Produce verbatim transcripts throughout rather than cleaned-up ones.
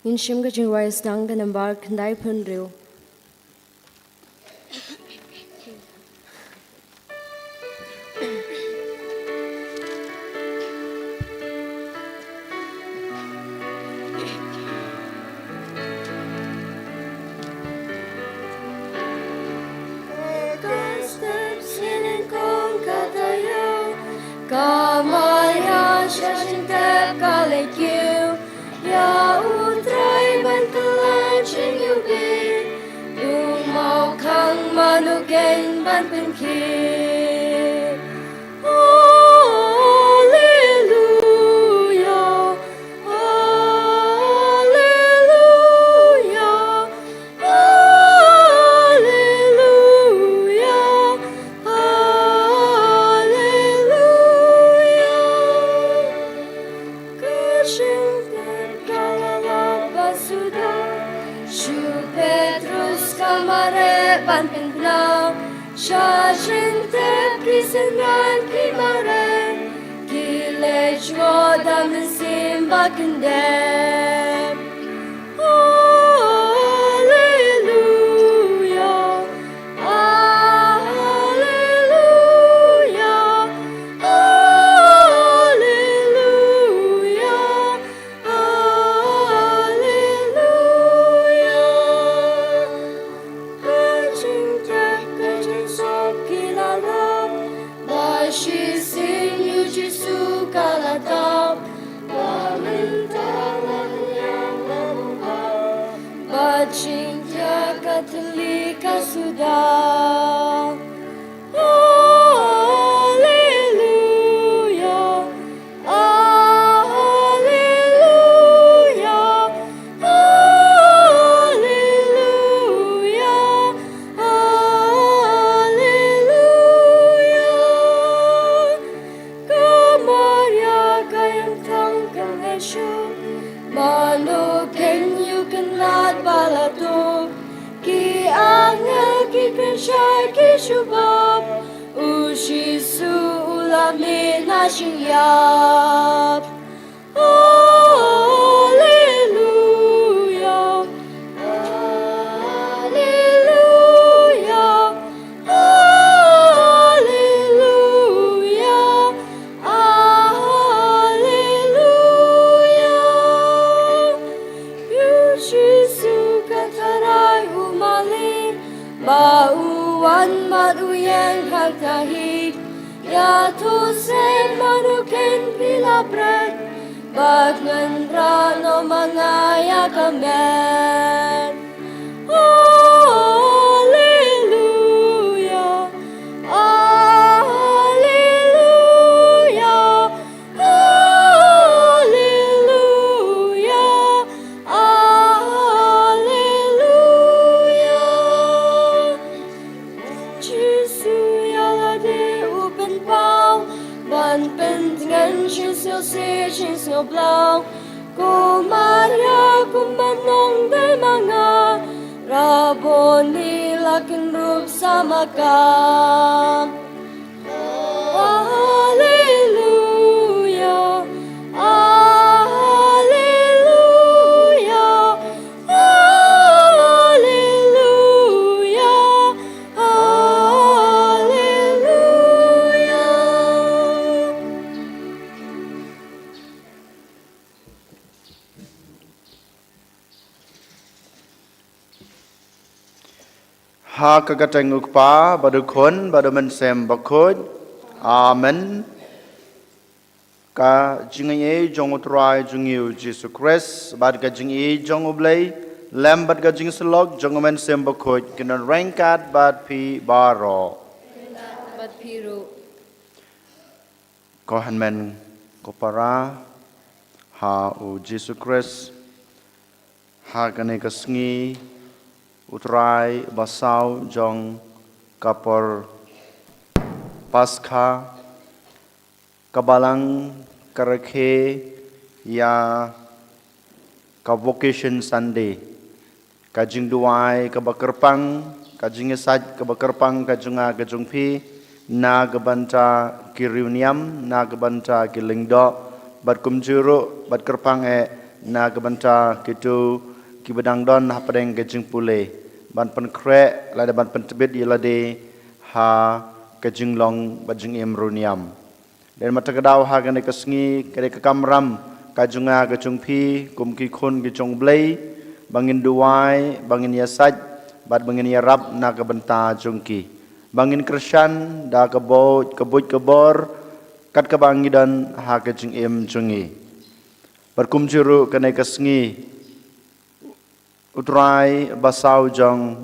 Ngin shim ka jingrwai sdang ka nambar khyndai phew hynriew. Ka step sien kong ka taïew, ka Maria sha jingtep ka la kiew. Ïa U Trai ban kylla jingïewbih, u mawkhang mano keiñ ban pynkiew. Alleluia, alleluia, alleluia, alleluia. Ka jingtep ka la lap ba suda, sha u Petros ka mareh ban pynbna. Sha jingtep ki synran ki mareh, ki leit jngoh da mynsiem ba kyndep. Alleluia, alleluia, alleluia, alleluia. Ka jingtep ka jingsop ki la lap, ba shisien ïa U Jisu ka la tap. Ba mynta la pynïap na u bymhap, bad jingtep ka thylli ka suda. Alleluia, alleluia, alleluia, alleluia. Ka Maria ka ïeng thang kynhun shuh, mano keiñ u khynnah ba la tuh. Ki angel ki kren shai ki jubab, U Jisu u la mih na jingïap. Alleluia, alleluia, alleluia, alleluia. U Jisu ka tharai u malik, ba u wan bad u ïeng hangta hi. Ïathuh seh mano keiñ phi la bret, bad ngan rah noh ma nga ïa ka met. Alleluia, alleluia, alleluia, alleluia. Jisu ïa lade u pynpaw, ban pyntngen jingsngewsih jingsngewblaw. Ko Maria kumba nongdie ma nga, Raboni la kynrup sa ma ka. Alleluia, alleluia, alleluia, alleluia. Ha ka kyrteng u Kpa, bad u Khun, bad u Mynsiem Bakhuid. Amen. Ka jingaiei jong u Trai jong ngi u Jisu Khrist, bad ka jingaiei jong u Blei, lem bad ka jingsyllok jong u Mynsiem Bakhuid, kin don ryngkat bad phi baroh. Bad phi ruh. Ko hynmen ko para ha u Jisu Khrist, ha kane ka sngi u Trai ba saw jong ka por Paskha, ka Balang ka rakhe ïa ka Vocation Sunday, ka jingduwai kaba kyrpang, ka jingïasaid kaba kyrpang ka jong nga ka jong phi, na ka bynta ki riewniam, na ka bynta ki lyngdoh, bad kumjuh ruh, bad kyrpang eh, na ka bynta kito kiba dang don hapdeng ka jingpule, ban pynkhreh lane ban pyntbit ïa lade ha ka jinglong bad jingim ruh niam. Dei namar kata ka daw ha kane ka sngi ka dei ka kamram ka jong nga ka jong phi kum ki khun ki jong U Blei, ba ngin duwai, ba ngin ïasaid bad ba ngin ïarap na ka bynta jong ki, ba ngin kyrshan da ka buit ka buit ka bor kat kaba ngi don ha ka jingim jong ngi. Bad kumjuh ruh kane ka sngi U Trai ba saw jong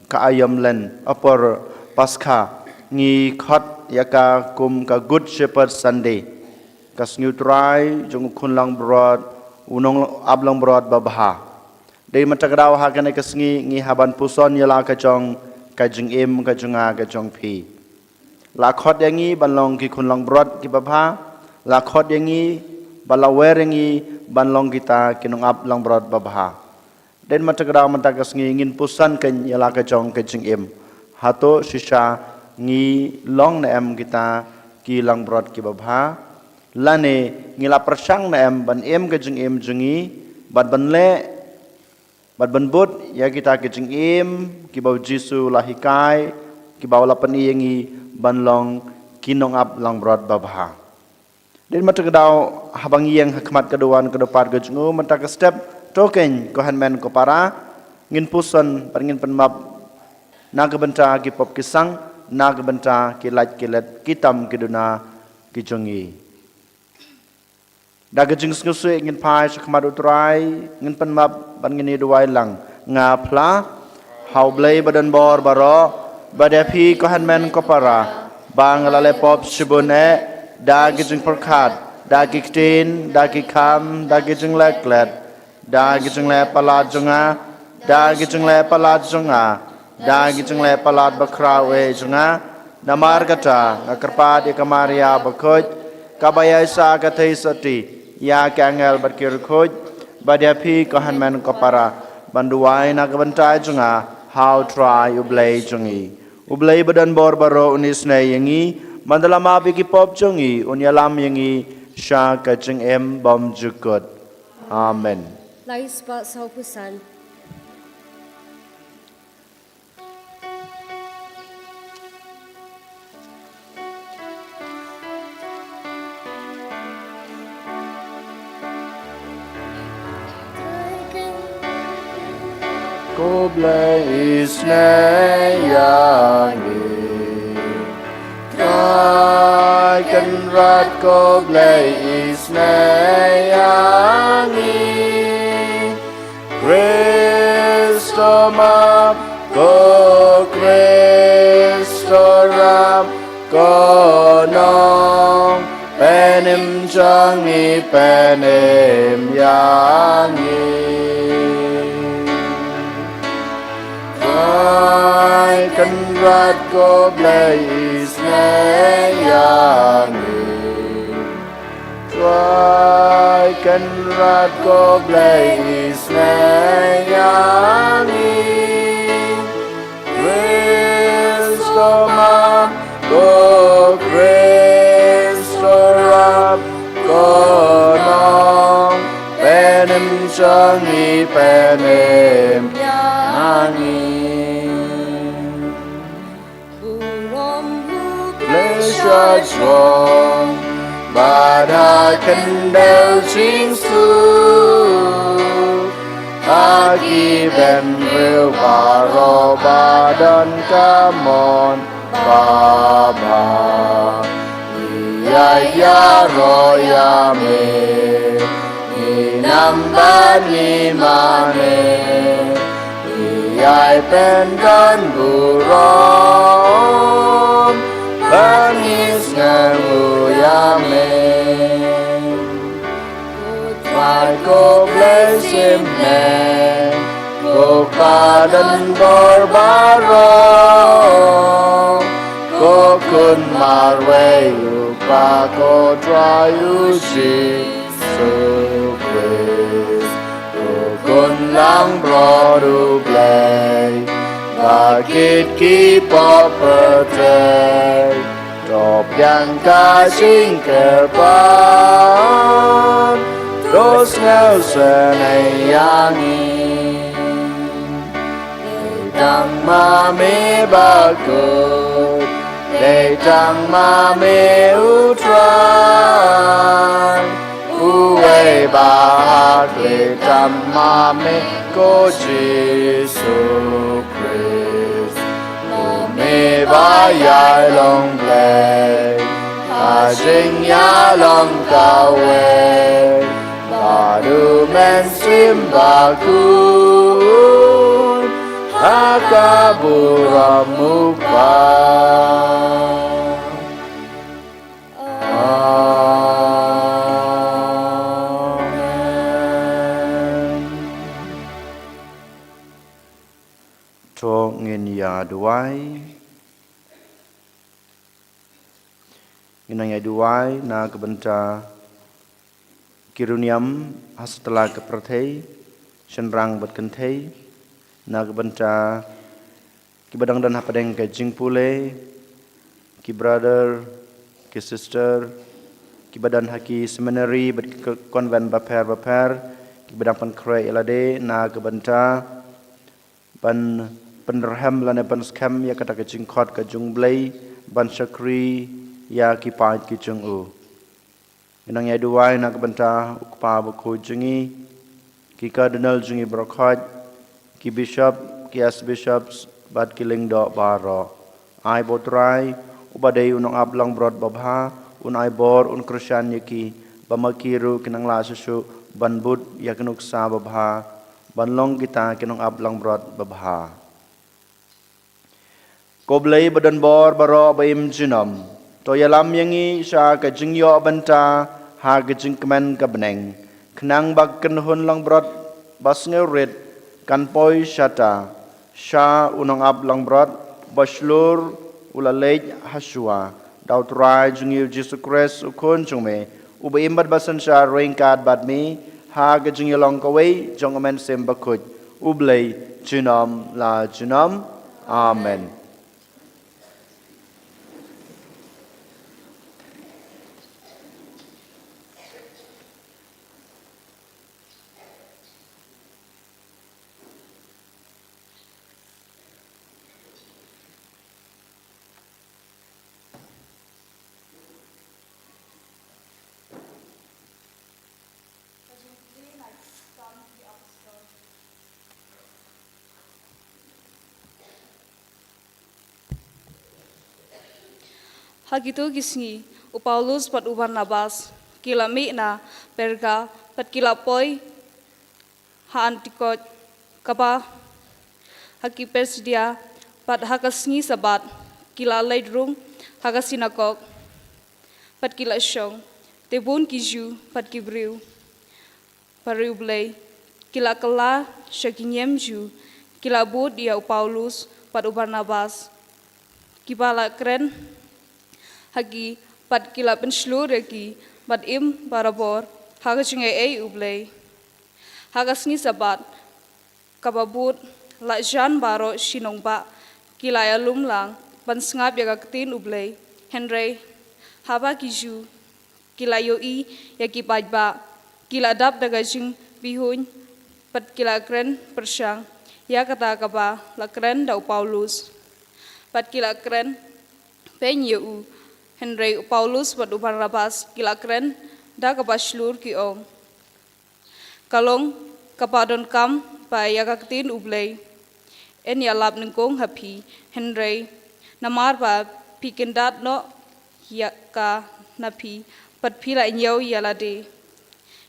ka aïom len, ha por Paskha, ngi khot ïa ka kum ka Good Shepherd Sunday, ka sngi U Trai jong u khun langbrot, u nongap langbrot babha. Dei namar kata ka daw ha kane ka sngi ngi hap ban puson ïa la ka jong ka jingim ka jong nga ka jong phi. La khot ïa ngi ban long ki khun langbrot kiba bha. La khot ïa ngi, ba la wer ïa ngi ban long kita ki nongap langbrot babha. Dei namar kata ka daw mynta ka sngi ngin puson kein ïa la ka jong ka jingim. Hato shisha ngi long ne em kita ki langbrot kiba bha? Lane ngi la pyrshang ne em ban im ka jingim jong ngi bad ban leh bad ban bud ïa kita ki jingim kiba U Jisu u la hikai, kiba u la pyni ïa ngi ban long ki nongap langbrot babha? Dei namar kata ka daw haba ngi ïeng ha khmat ka duwan ka dewpat ka jong u mynta ka step, to kein ko hynmen ko para, ngin puson bad ngin pynmap na ka bynta ki pop ki sang, na ka bynta ki lait ki let, ki tam ki duna ki jong ngi. Da ka jingsngewsih ngin phai sha khmat U Trai, ngin pynmap bad ngin ïa duwai lang. Nga phla ha U Blei ba don bor baroh, bad ïa phi ko hynmen ko para, ba nga la leh pop shibun eh, da ki jingpyrkhat, da ki ktien, da ki kam, da ki jingleh klet, da ki jingleh palat jong nga, da ki jingleh palat jong nga, da ki jingleh palat bakhraw eh jong nga. Namar kata nga kyrpad ïa ka Maria bakhuid, kaba ïaishah ka theisotti ïa ki angel bad ki riewkhuid, bad ïa phi ko hynmen ko para, ban duwai na ka bynta jong nga ha U Trai U Blei jong ngi. U Blei ba don bor baroh un isynei ïa ngi, ban da la map ïa ki pop jong ngi, un ïalam ïa ngi sha ka jingim bymjukut. Amen. Lai spah sawphew san. Ko Blei isynei ïa ngi. Trai Kynrad ko Blei isynei ïa ngi. Khrist to map, ko Khrist to rap, ko Nongpynim jong ngi pynim ïa ngi. Trai Kynrad ko Blei isynei ïa ngi. Trai Kynrad ko Blei isynei ïa ngi. Khrist to map, ko Khrist to rap, ko Nongpynim jong ngi pynim ïa ngi. Burom U Blei sha jrong bad ha khyndew jingsuk, ha ki bynriew baroh ba don ka mon babha. Ngi ïai ïaroh ïa me, ngi nam bad ngi mane. Ngi ïai pyndonburom bad ngi sngewnguh ïa me. Ko Trai ko Blei isynei, ko Kpa don bor baroh, ko Khun marwei U Kpa, ko Trai U Jisu Khrist, ko Khun langbrot U Blei, ba kit ki pop pyrthei, to pdiang ka jingkyrpad, Rosnau senayang i. Tang ma me bakut. Dei tang ma me u Trai. Uwei ba hak le tang ma me ko Jisu Khrist. Ko me ba ïai long Blei ha jingïalong kawei bad u Mynsiem Bakhuid ha ka burom u Kpa. Amen. To ngin ïa duwai. Ngin nang ïa duwai na ka bynta ki riewniam ha satlak ka pyrthei, shynrang bad kynthei, na ka bynta kiba dang don hapdeng ka jingpule, ki brother, ki sister, kiba don ha ki seminary bad ki convent bapher bapher, kiba dang pynkhreh ïa lade na ka bynta ban pynrhem lane ban skhem ïa kata ka jingkhot ka jong U Blei ban shakri ïa ki paid ki jong u. Ngi nang ïa duwai na ka bynta u Kpa bakhuid jong ngi, ki cardinal jong ngi baroh khoit, ki bishop, ki archbishops bad ki lyngdoh baroh. Ai ba U Trai uba dei u nongap langbrot babha un ai bor, un kyrshan ïa ki ba ma ki ruh kin nang lah shuh shuh ban bud ïa ka nuksa babha, ban long kita ki nongap langbrot babha. Ko Blei ba don bor baroh ba im junom, to ïalam ïa ngi sha ka jingïoh bynta ha ka jingkmen ka bneng, khnang ba ka kynhun langbrot ba sngewrit kan poi shata sha u nongap langbrot ba shlur u la leit ha shuwa, da U Trai jong ngi U Jisu Khrist U Khun jong me, uba im bad ba synshar ryngkat bad me ha ka jingïalong kawei jong U Mynsiem Bakhuid, U Blei junom la junom. Amen. Ha kito ki sngi, u Paulus bad u Barnabas ki la mih na Perga bad ki la poi ha Antioch, kaba ha ki Pisidia, bad ha ka sngi Sabbath ki la leit rung ha ka sinagog bad ki la shong. Te bun ki Jiw bad ki briew ba riewblei ki la kylla sha ki niam Jiw, ki la bud ïa u Paulus bad u Barnabas, kiba la kren ha ki bad ki la pynshlur ïa ki bad im barabor ha ka jingaiei U Blei. Ha ka sngi Sabbath kaba bud, la jan baroh shi nongbah ki la ïalum lang ban sngap ïa ka ktien U Blei. Hynrei haba ki Jiw ki la ïohi ïa ki paidbah, ki la dap da ka jingbihuiñ bad ki la kren pyrshang ïa kata kaba la kren da u Paulus bad ki la kren pynïoh ïa u. Hynrei u Paulus bad u Barnabas ki la kren da kaba shlur, ki ong: Ka long kaba donkam ba ïa ka ktien U Blei yn ïalap nyngkong ha phi, hynrei namar ba phi kyndat noh ïa ka na phi bad phi la ñiew ïa lade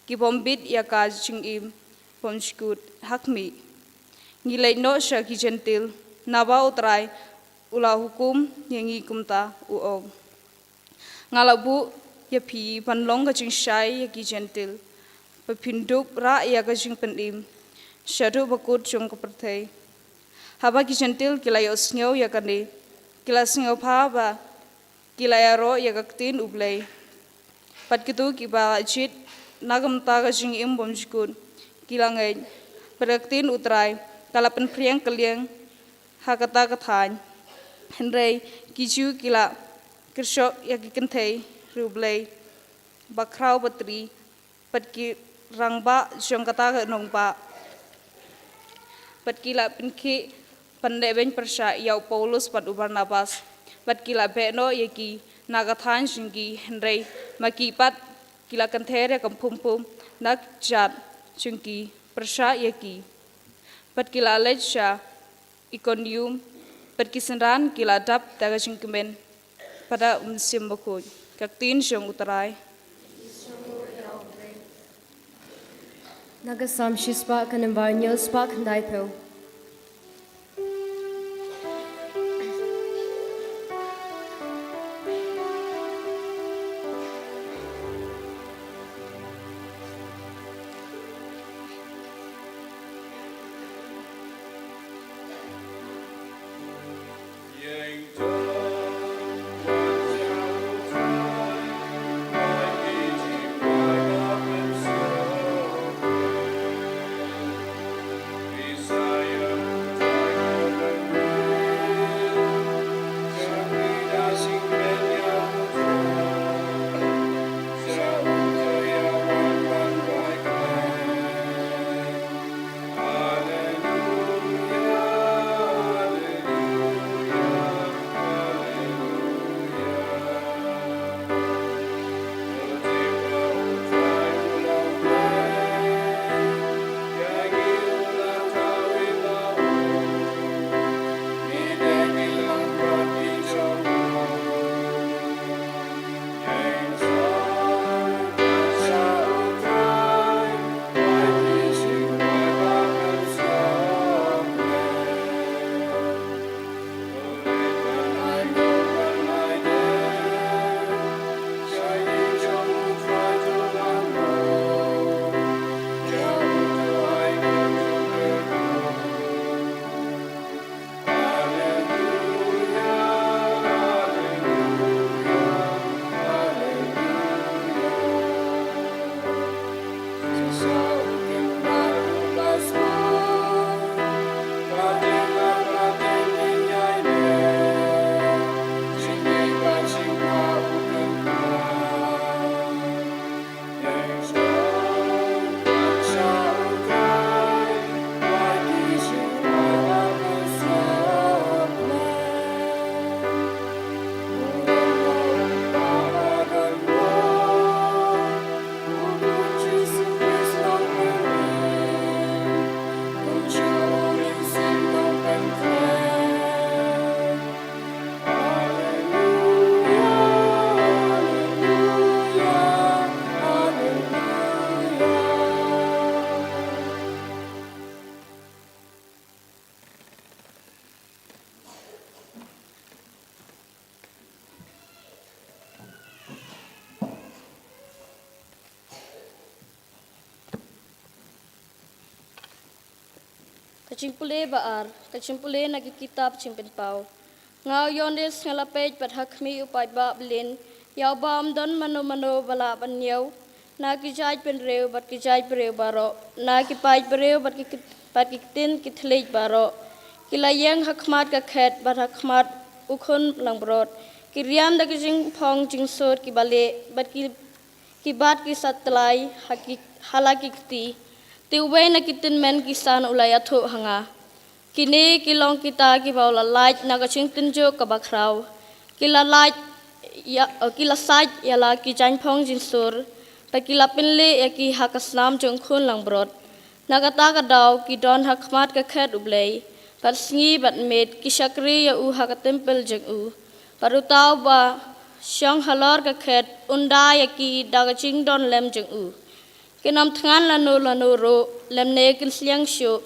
ki bym bit ïa ka jingim bymjukut, ha khmih, ngi leit noh sha ki Jentil, naba U Trai u la hukum ïa ngi kumta, u ong: Nga la buh ïa phi ban long ka jingshai ïa ki Jentil, ba phin dup rah ïa ka jingpynim shaduh ba kut jong ka pyrthei. Haba ki Jentil ki la ïohsngew ïa kane, ki la sngewbha bad ki la ïaroh ïa ka ktien U Blei. Bad kito kiba la jied na ka bynta ka jingim bymjukut ki la ngeit ba ka ktien U Trai ka la pynphriang kylliang ha kata ka thaiñ. Hynrei ki Jiw ki la kyrshoh ïa ki kynthei riewblei bakhraw batri bad ki rangbah jong kata ka nongbah. Bad ki la pynkhih ban lehbeiñ pyrshah ïa u Paulus bad u Barnabas. Bad ki la beh noh ïa ki na ka thaiñ jong ki, hynrei ma ki pat ki la kynther ïa ka pum pum na ka kjat jong ki pyrshah ïa ki. Bad ki la leit sha Ikonium, bad ki synran ki la dap da ka jingkmen bad da u Mynsiem Bakhuid. Ka ktien jong U Trai. Na ka Salm shispah, ka nambar hynñiew spah khyndaiphew. Ka jingpule ba ar, ka jingpule na ki kitab Jingpynpaw. Nga u Ïoannis nga la peit bad ha khmih u paidbah bylliñ, ïa uba ym don mano mano ba lah ban ñiew, na ki jait bynriew bad ki jait briew baroh, na ki paid briew bad ki kt-, bad ki ktien ki thylliej baroh. Ki la ïeng ha khmat ka khet bad ha khmat u Khun Langbrot. Ki riam da ki jingphong jingsur kiba lieh, bad ki, ki bat ki satlai ha ki, ha la ki kti. Te uwei na ki tymmen ki san u la ïathuh ha nga. Kine ki long kita kiba u la lait na ka jingtynjuh kaba khraw. Ki la lait ïa, ki la sait ïa la ki jingphong jingsur, bad ki la pynlieh ïa ki ha ka snam jong u Khun Langbrot. Na kata ka daw ki don ha khmat ka khet U Blei, bad sngi bad miet ki shakri ïa u ha ka templ jong u. Bad uta uba shong halor ka khet un da ïa ki da ka jingdon lem jong u. Kin ym thngan lano lano ruh, lymne kin sliang shuh,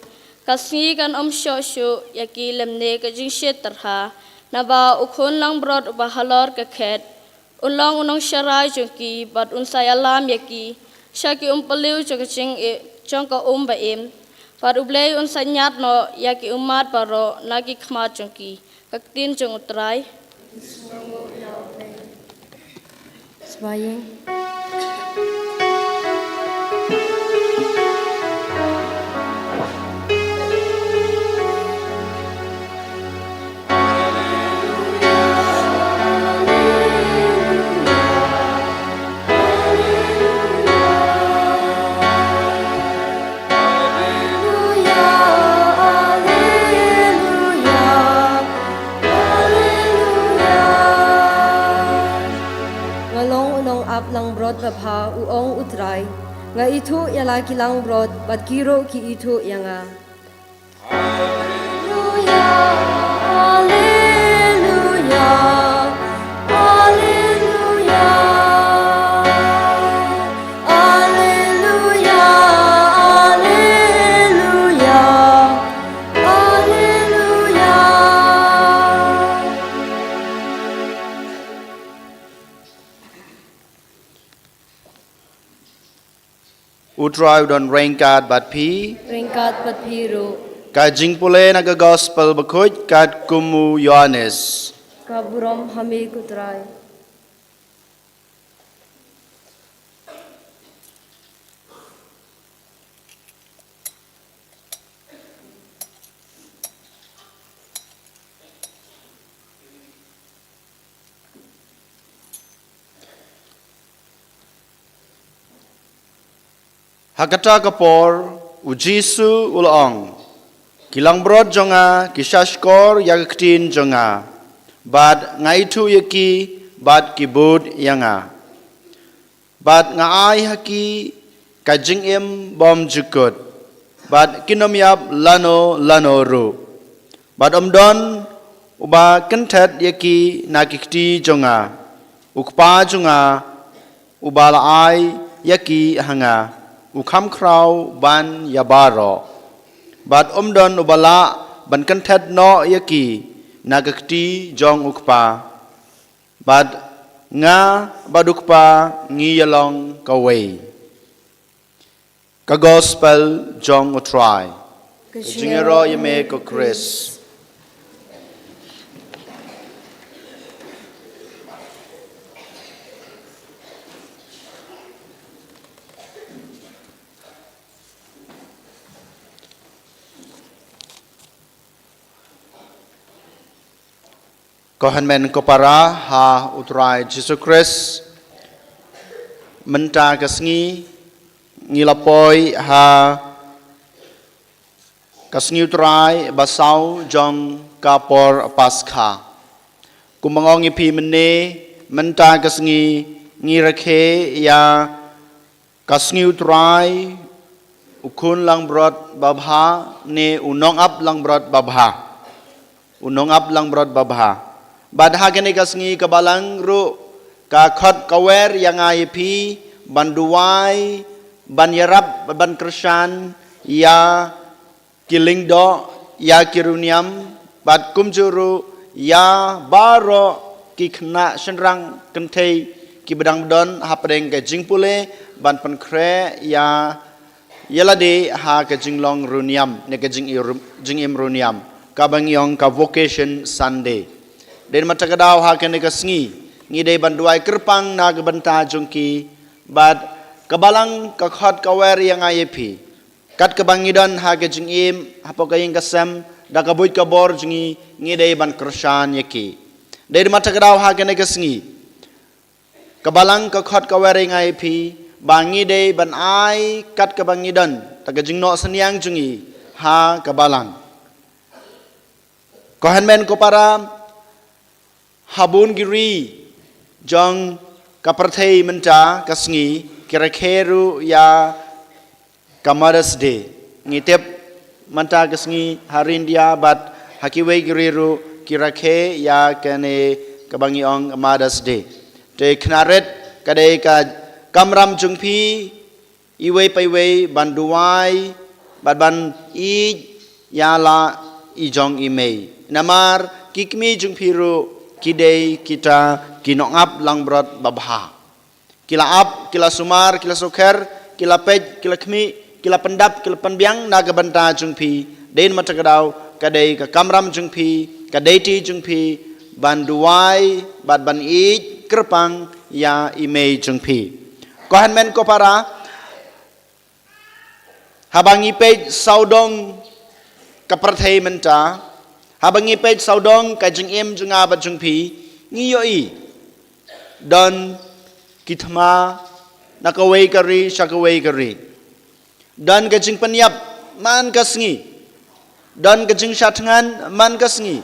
ka sngi kan ym shoh shuh ïa ki lymne ka jingshit tyrha, naba u Khun Langbrot uba halor ka khet un long u nongsharai jong ki, bad un sa ïalam ïa ki sha ki umpylliuh jong ka jing, jong ka um ba im, bad U Blei un sa ñiad noh ïa ki ummat baroh na ki khmat jong ki. Ka ktien jong U Trai. Sngewbha ïing. Langbrot babha, u ong u Trai, nga ithuh ïa la ki langbrot, bad ki ruh ki ithuh ïa nga. Alleluia, alleluia, alleluia, alleluia, alleluia, alleluia. U Trai u don ryngkat bad phi. Ryngkat bad phi ruh. Ka jingpule na ka Gospel bakhuid katkum u Ïoannis. Ka burom ha me ko Trai. Ha kata ka por, u Jisu u la ong, ki langbrot jong nga ki shahshkor ïa ka ktien jong nga, bad nga ithuh ïa ki, bad ki bud ïa nga. Bad nga ai ha ki ka jingim bymjukut, bad kin ym ïap lano lano ruh. Bad ym don uba kynthet ïa ki na ki kti jong nga. U Kpa jong nga uba la ai ïa ki ha nga, u kham khraw ban ïa baroh. Bad ym don uba lah ban kynthet noh ïa ki na ka kti jong u Kpa. Bad nga bad u Kpa ngi ïalong kawei. Ka Gospel jong u Trai. Ka jingïaroh ïa me ko Khrist. Ko hynmen ko para ha u Trai Jisu Khrist, mynta ka sngi ngi la poi ha ka sngi u Trai ba saw jong ka por Paskha. Kumba nga ong ïa phi mynne, mynta ka sngi ngi rakhe ïa ka sngi u Trai, u khun langbrot babha, ne u nongap langbrot babha. U nongap langbrot babha. Bad ha kane ka sngi ka Balang ruh ka khot ka wer ïa nga ïa phi ban duwai, ban ïarap, ban kyrshan ïa ki lyngdoh, ïa ki riewniam, bad kumjuh ruh ïa baroh ki khynnah shynrang kynthei kiba dang don hapdeng ka jingpule ban pynkhreh ïa ïalade ha ka jinglong riewniam ne ka jingim, jingim riewniam, kaba ngi ong ka Vocation Sunday. Dei namar kata ka daw ha kane ka sngi ngi dei ban duwai kyrpang na ka bynta jong ki, bad ka Balang ka khot ka wer ïa nga ïa phi. Kat kaba ngi don ha ka jingim, hapoh ka ïing ka sem, da ka buit ka bor jong ngi, ngi dei ban kyrshan ïa ki. Dei namar kata ka daw ha kane ka sngi ka Balang ka khot ka wer ïa nga ïa phi ba ngi dei ban ai kat kaba ngi don, da ka jingnoh synñiang jong ngi ha ka Balang. Ko hynmen ko para, ha bun ki ri jong ka pyrthei mynta ka sngi ki rakhe ruh ïa ka Mother's Day. Ngi tip mynta ka sngi ha ri India bad ha kiwei ki ri ruh ki rakhe ïa kane kaba ngi ong Mother's Day. Te khynnah rit ka dei ka kamram jong phi iwei pa iwei ban duwai bad ban ïeit ïa la i jong i mei. Namar ki kmie jong phi ruh ki dei kita ki nongap langbrot babha. Ki la ap, ki la sumar, ki la sukher, ki la peit, ki la khmih, ki la pyndap, ki la pynbiang na ka bynta jong phi. Dei namar kata ka daw ka dei ka kamram jong phi, ka duty jong phi ban duwai bad ban ïeit kyrpang ïa i mei jong phi. Ko hynmen ko para, haba ngi peit sawdong ka pyrthei mynta, haba ngi peit sawdong ka jingim jong nga bad jong phi, ngi ïohi don ki thma na kawei ka ri sha kawei ka ri. Don ka jingpynïap man ka sngi. Don ka jingshah thngan man ka sngi.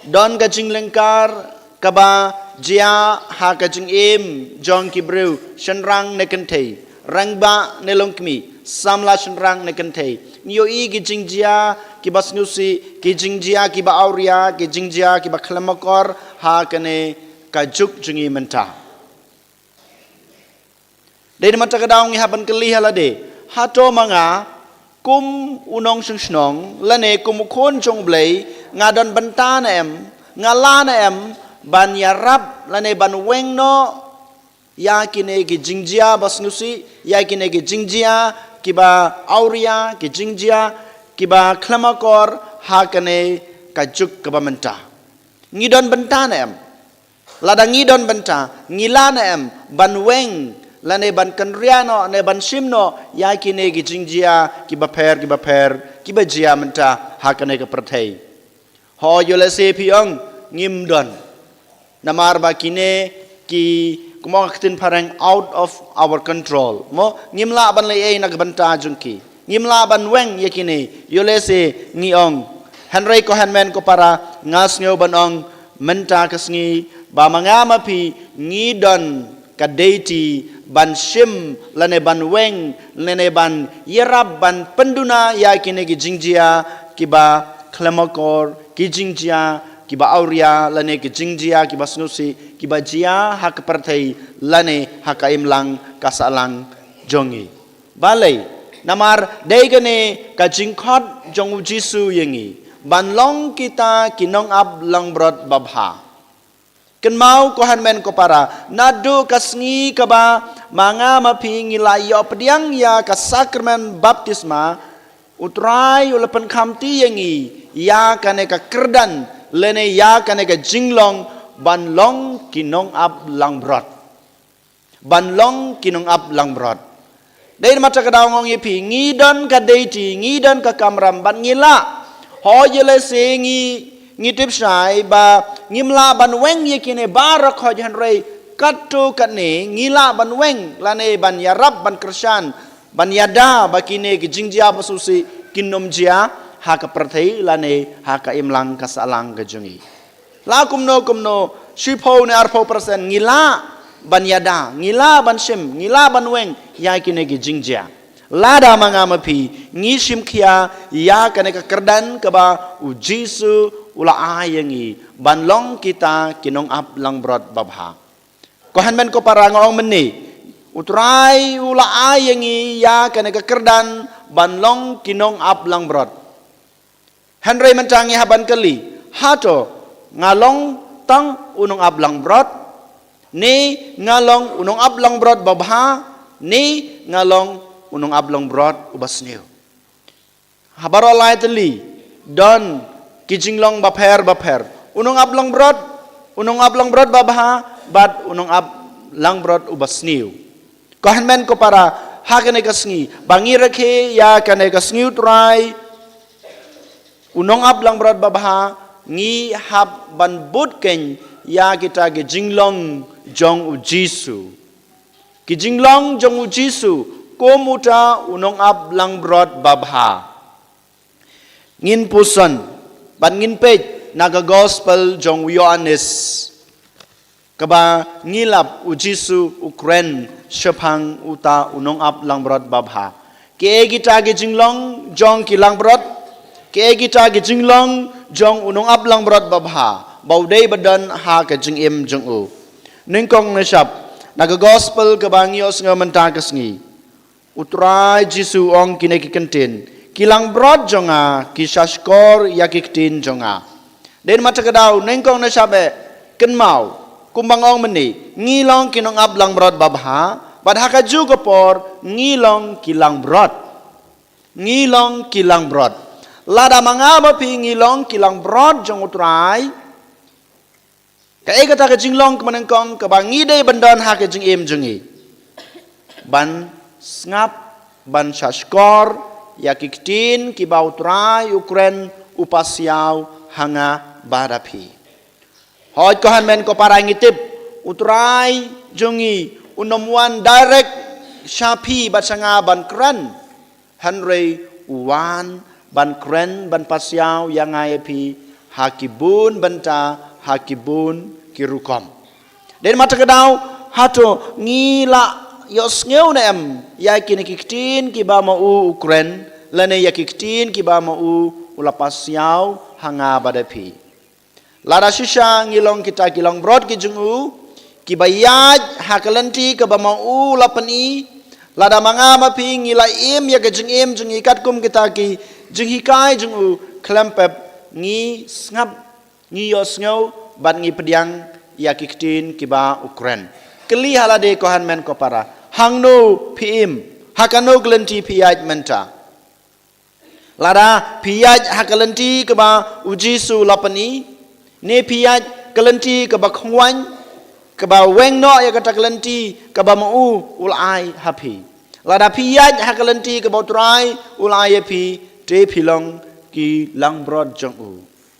Don ka jinglyngkar kaba Jia ha ka jingim jong ki briew, shynrang ne kynthei, rangbah ne longkmie, samla shynrang ne kynthei. Ngi ïohi ki jingjia kiba sngewsih, ki jingjia kiba awria, ki jingjia kiba khlem akor ha kane ka juk jong ngi mynta. Dei namar kata ka daw ngi hap ban kylli ha lade, hato ma nga kum u nongshong shnong lane kum u khun jong U Blei, nga don bynta ne em, nga lah ne em ban ïarap lane ban weng noh ïa kine ki jingjia ba sngewsih, ïa kine ki jingjia kiba awria, ki jingjia kiba khlem akor ha kane ka juk kaba mynta. Ngi don bynta ne em? Lada ngi don bynta, ngi lah ne em ban weng lane ban kynriah noh ne ban shim noh ïa kine ki jingjia kiba pher kiba pher kiba jia mynta ha kane ka pyrthei? Hooid, ïoh lehse phi ong ngim don. Namar ba kine ki, kumba ong ka ktien phareng, out of our control. Mo, ngim lah ban leh ei na ka bynta jong ki. Ngim lah ban weng ïa kine. Ïoh lehse ngi ong. Hynrei ko hynmen ko para, nga sngew ban ong mynta ka sngi ba ma nga ma phi ngi don ka duty ban shim lane ban weng lane ban ïarap ban pynduna ïa kine ki jingjia kiba khlem akor, ki jingjia kiba awria lane ki jingjia kiba sngewsih kiba jia ha ka pyrthei lane ha ka imlang ka sahlang jong ngi. Balei? Namar dei kane ka jingkhot jong U Jisu ïa ngi ban long kita ki nongap langbrot babha. Kynmaw ko hynmen ko para, naduh ka sngi kaba ma nga ma phi ngi la ïoh pdiang ïa ka sakramen baptisma, U Trai u la pynkhamti ïa ngi ïa kane ka kyrdan lane ïa kane ka jinglong ban long ki nongap langbrot. Ban long ki nongap langbrot. Dei namar kata ka daw nga ong ïa phi, ngi don ka duty, ngi don ka kamram bad ngi lah. Hooid, ïoh lehse ngi, ngi tip shai ba ngim lah ban weng ïa kine baroh, hooid, hynrei katto katne ngi lah ban weng lane ban ïarap ban kyrshan ban ïada ba kine ki jingjia ba sngewsih kin ym jia ha ka pyrthei lane ha ka imlang ka sahlang ka jong ngi. La kumno kumno, shiphew ne arphew percent ngi lah ban ïada, ngi lah ban shim, ngi lah ban weng ïa kine ki jingjia. Lada ma nga ma phi ngi shim khia ïa kane ka kyrdan kaba U Jisu u la ai ïa ngi ban long kita ki nongap langbrot babha. Ko hynmen ko para, nga ong mynne, U Trai u la ai ïa ngi ïa kane ka kyrdan ban long ki nongap langbrot. Hynrei mynta ngi hap ban kylli, hato nga long tang u nongap langbrot, ne nga long u nongap langbrot babha, ne nga long u nongap langbrot uba sniew? Ha baroh lai tylli don ki jinglong bapher bapher. U nongap langbrot, u nongap langbrot babha, bad u nongap langbrot uba sniew. Ko hynmen ko para, ha kane ka sngi ba ngi rakhe ïa kane ka sngi U Trai, u nongap langbrot babha, ngi hap ban bud khein ïa kita ki jinglong jong U Jisu. Ki jinglong jong U Jisu kum uta u nongap langbrot babha. Ngin puson bad ngin peit na ka gospel jong u Ïoannis, kaba ngi lap U Jisu u kren shaphang uta u nongap langbrot babha. Kiei kita ki jinglong jong ki langbrot, kiei kita ki jinglong jong u nongap langbrot babha ba u dei ba don ha ka jingim jong u? Nyngkong nyngshap, na ka gospel kaba ngi ïohsngew mynta ka sngi, U Trai Jisu u ong kine ki kyntien: Ki langbrot jong nga ki shahshkor ïa ki ktien jong nga. Dei namar kata ka daw, nyngkong nyngshap, eh, kynmaw, kumba nga ong mynne, ngi long ki nongap langbrot babha, bad ha kajuh ka por ngi long ki langbrot. Ngi long ki langbrot. Lada ma nga ma phi ngi long ki langbrot jong U Trai, kaei kata ka jinglong kaba nyngkong kaba ngi dei ban don ha ka jingim jong ngi? Ban sngap, ban shahshkor ïa ki ktien kiba U Trai u kren, u pasiaw ha nga bad ha phi. Hooid ko hynmen ko para, ngi tip U Trai jong ngi un ym wan direct sha phi bad sha nga ban kren. Hynrei u wan ban kren, ban pasiaw ïa nga ïa phi ha ki bun bynta, ha ki bun ki rukom. Dei namar kata ka daw, hato ngi la ïohsngew ne em ïa kine ki ktien kiba ma u u kren, lane ïa ki ktien kiba ma u u la pasiaw ha nga bad ha phi? Lada shisha ngi long kita ki langbrot ki jong u, kiba ïaid ha ka lynti kaba ma u la pyni, lada ma nga ma phi ngi la im ïa ka jingim jong ngi katkum kita ki jinghikai jong u, khlem pep ngi sngap, ngi ïohsngew bad ngi pdiang ïa ki ktien kiba u kren. Kylli ha lade ko hynmen ko para, hangno phi im, ha kano ka lynti phi ïaid mynta? Lada phi ïaid ha ka lynti kaba u Jisu la pyni, ne phi ïaid ka lynti kaba khongwaiñ, kaba weng noh ïa kata ka lynti kaba ma u u la ai ha phi? Lada phi ïaid ha ka lynti kaba u Trai u la ai ha phi, te phi long ki langbrot jong u.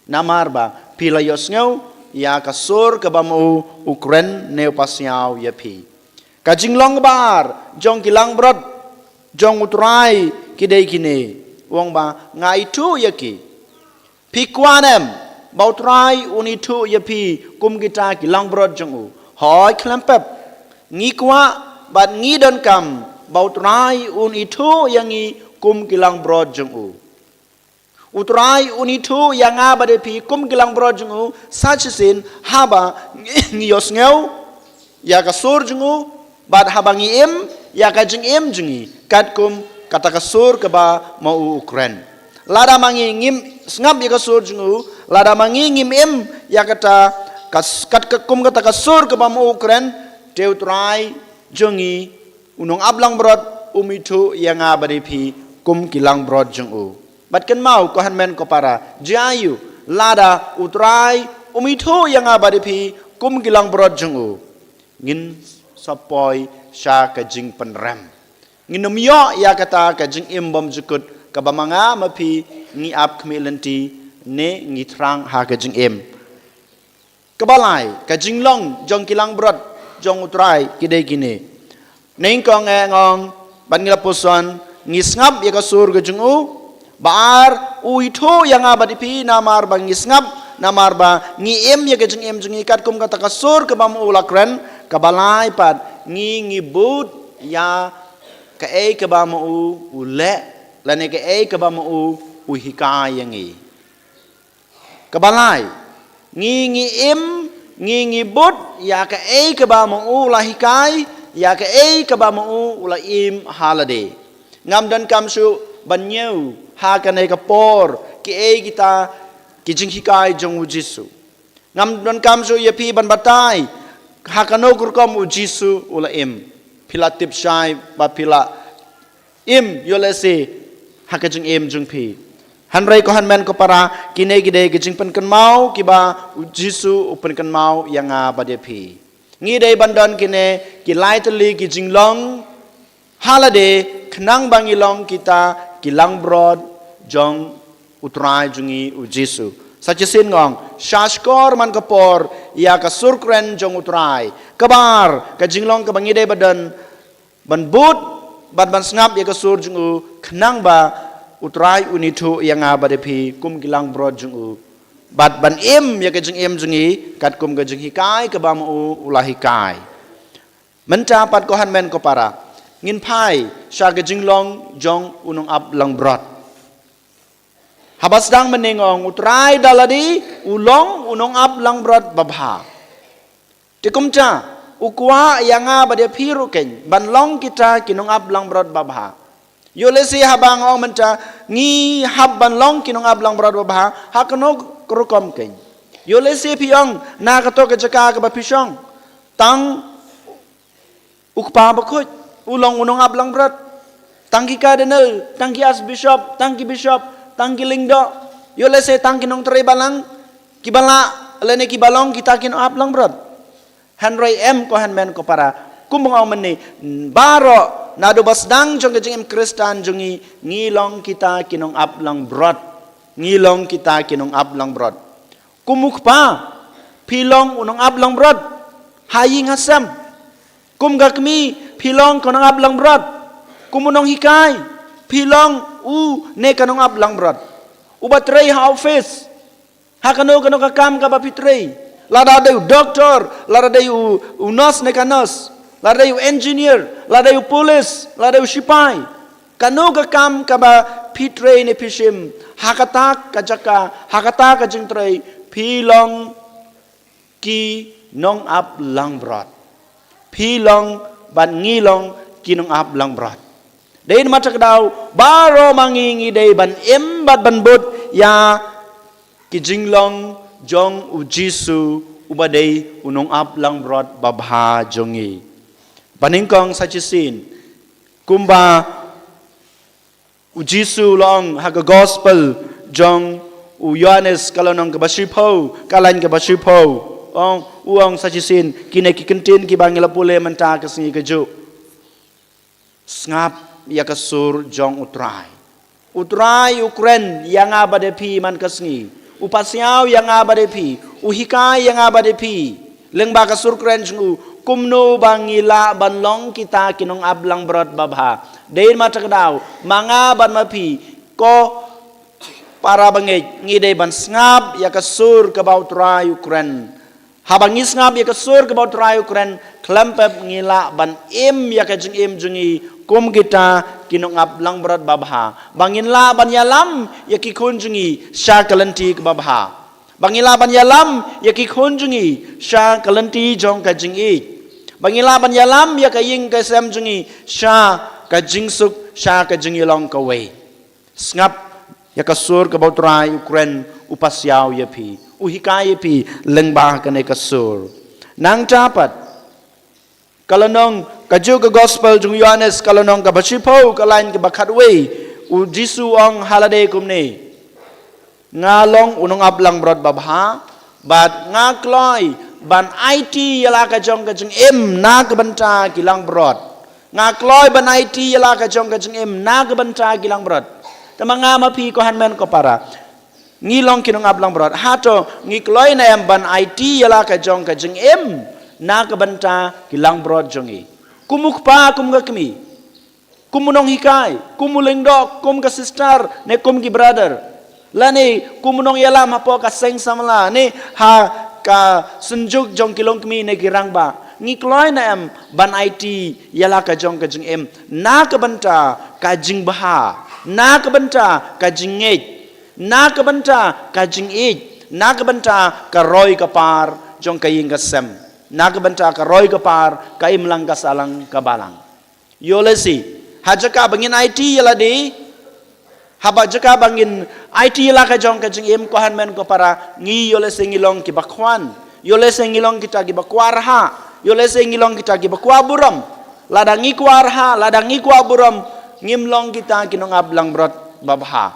Namar ba phi la ïohsngew ïa ka sur kaba ma u u kren ne u pasiaw ïa phi. Ka jinglong kaba ar jong ki langbrot jong u Trai ki dei kine, u ong ba nga ithuh ïa ki. Phi kwah ne em ba u Trai un ithuh ïa phi kum kita ki langbrot jong u? Hooid, khlem pep. Ngi kwah bad ngi donkam ba u Trai un ithuh ïa ngi kum ki langbrot jong u. U Trai un ithuh ïa nga bad ïa phi kum ki langbrot jong u sa shisien haba ngi ïohsngew ïa ka sur jong u, bad haba ngi im ïa ka jingim jong ngi katkum kata ka sur kaba ma u u kren. Lada ma ngi ngim sngap ïa ka sur jong u, lada ma ngi ngim im ïa kata ka s-, kat ka, kum kata ka sur kaba ma u u kren, te u Trai jong ngi, u nongap langbrot, um ithuh ïa nga bad ïa phi kum ki langbrot jong u. Bad kynmaw ko hynmen ko para, jia aiu lada u Trai um ithuh ïa nga bad ïa phi kum ki langbrot jong u? Ngin sa poi sha ka jingpynrem. Ngin ym ïoh ïa kata ka jingim bymjukut kaba ma nga ma phi ngi ap khmih lynti ne ngi thrang ha ka jingim. Kaba lai, ka jinglong jong ki langbrot jong u Trai ki dei kine. Nyngkong eh nga ong, bad ngi la puson, ngi sngap ïa ka sur ka jong u. Ba ar, u ithuh ïa nga bad ïa phi namar ba ngi sngap, namar ba ngi im ïa ka jingim jong ngi katkum kata ka sur kaba ma u la kren. Kaba lai pat, ngi ngi bud ïa kaei kaba ma u u leh, lane kaei kaba ma u u hikai ïa ngi. Kaba lai, ngi ngi im, ngi ngi bud ïa kaei kaba ma u la hikai, ïa kaei kaba ma u u la im ha lade. Ngam donkam shuh ban ñiew ha kane ka por kiei kita ki jinghikai jong u Jisu. Ngam donkam shuh ïa phi ban batai ha kano ka rukom u Jisu u la im. Phi la tip shai ba phi la im ïoh lehse ha ka jingim jong phi. Hynrei ko hynmen ko para, kine ki dei ki jingpynkynmaw kiba u Jisu u pynkynmaw ïa nga bad ïa phi. Ngi dei ban don kine ki lai tylli ki jinglong ha lade khnang ba ngi long kita ki langbrot jong u Trai jong ngi u Jisu. Sa shisien nga ong, sha shkor man ka por ïa ka sur kren jong u Trai. Kaba ar, ka jinglong kaba ngi dei ban don, ban bud bad ban sngap ïa ka sur jong u khnang ba u Trai un ithuh ïa nga bad ïa phi kum ki langbrot jong u, bad ban im ïa ka jingim jong ngi katkum ka jinghikai kaba ma u u la hikai. Mynta pat ko hynmen ko para, ngin phai sha ka jinglong jong u nongap langbrot. Haba sdang mynne nga ong, u Trai da lade u long u nongap langbrot babha. Te kumta, u kwah ïa nga bad ïa phi ruh keiñ ban long kita ki nongap langbrot babha. Ïoh lehse haba nga ong mynta, ngi hap ban long ki nongap langbrot babha, ha kano ka rukom keiñ? Ïoh lehse phi ong, na kato ka jaka kaba phi shong, tang u kpa bakhuid u long u nongap langbrot. Tang ki cardinal, tang ki archbishop, tang ki bishop, tang ki lyngdoh, ïoh lehse tang ki nongtrei balang kiba lah lane kiba long kita ki nongap langbrot. Hynrei em ko hynmen ko para, kumba nga ong mynne, baroh naduh ba sdang jong ka jingim Khristan jong ngi, ngi long kita ki nongap langbrot. Ngi long kita ki nongap langbrot. Kum u kpa, phi long u nongap langbrot ha ïing ha sem. Kum ka kmie, phi long ka nongap langbrot. Kum u nonghikai, phi long u ne ka nongap langbrot. Uba trei ha office, ha kano kano ka kam kaba phi trei, Lada dei u doktor, lada dei u, u nurse ne ka nurse, lada dei u engineer, lada dei u police, lada dei u sipai. Kano ka kam kaba phi trei ne phi shim, ha kata ka jaka, ha kata ka jingtrei, phi long ki nongap langbrot. Phi long bad ngi long ki nongap langbrot. Dei namar kata ka daw, baroh ma ngi ngi dei ban im bad ban bud ïa ki jinglong jong u Jisu uba dei u nongap langbrot babha jong ngi. Ba nyngkong sa shisien, kumba u Jisu u la ong ha ka gospel jong u Ïoannis ka lynnong kaba shiphew, ka lain kaba shiphew. Ong, u ong sa shisien, kine ki kyntien kiba ngi la pule mynta ka sngi kajuh. Sngap ïa ka sur jong u Trai. U Trai u kren ïa nga bad ïa phi man ka sngi. U pasiaw ïa nga bad ïa phi. U hikai ïa nga bad ïa phi. Lyngba ka sur kren jong u, kumno ba ngi lah ban long kita ki nongap langbrot babha. Dei namar kata ka daw, ma nga bad ma phi, ko para bangeit, ngi dei ban sngap ïa ka sur kaba u Trai u kren. Haba ngi sngap ïa ka sur kaba u Trai u kren, khlem pep ngi lah ban im ïa ka jingim jong ngi kum kita ki nongap langbrot babha. Ba ngin lah ban ïalam ïa ki khun jong ngi sha ka lynti kaba bha. Ba ngin lah ban ïalam ïa ki khun jong ngi sha ka lynti jong ka jingïeit. Ba ngin lah ban ïalam ïa ka ïing ka sem jong ngi sha ka jingsuk, sha ka jingïalong kawei. Sngap ïa ka sur kaba u Trai u kren, u pasiaw ïa phi, u hikai ïa phi lyngba kane ka sur. Nangta pat, ka lynnong kajuh ka gospel jong u Ïoannis ka lynnong kaba shiphew ka lain kaba khatwei, u Jisu u ong ha lade kumne: Nga long u nongap langbrot babha, bad nga kloi ban aiti ïa la ka jong ka jingim na ka bynta ki langbrot. Nga kloi ban aiti ïa la ka jong ka jingim na ka bynta ki langbrot. Te ma nga ma phi, ko hynmen ko para, ngi long ki nongap langbrot. Hato ngi kloi ne em ban aiti ïa la ka jong ka jingim na ka bynta ki langbrot jong ngi? Kum u kpa, kum ka kmie, kum u nonghikai, kum u lyngdoh, kum ka sister, ne kum ki brother, lane kum u nongïalam hapoh ka seng samla, ne ha ka synjuk jong ki longkmie ne ki rangbah, ngi kloi ne em ban aiti ïa la ka jong ka jingim na ka bynta ka jingbha, na ka bynta ka jingngeit, na ka bynta ka jingïeit, na ka bynta ka roi ka par jong ka ïing ka sem, na ka bynta ka roi ka par ka imlang ka sahlang ka balang? Ïoh lehse, ha jaka ba ngin aiti ïa lade, haba jaka ba ngin aiti ïa la ka jong ka jingim, ko hynmen ko para, ngi ïoh lehse ngi long kiba khwan, ïoh lehse ngi long kita kiba kwah arhah, ïoh lehse ngi long kita kiba kwah burom. Lada ngi kwah arhah, lada ngi kwah burom, ngim long kita ki nongap langbrot babha.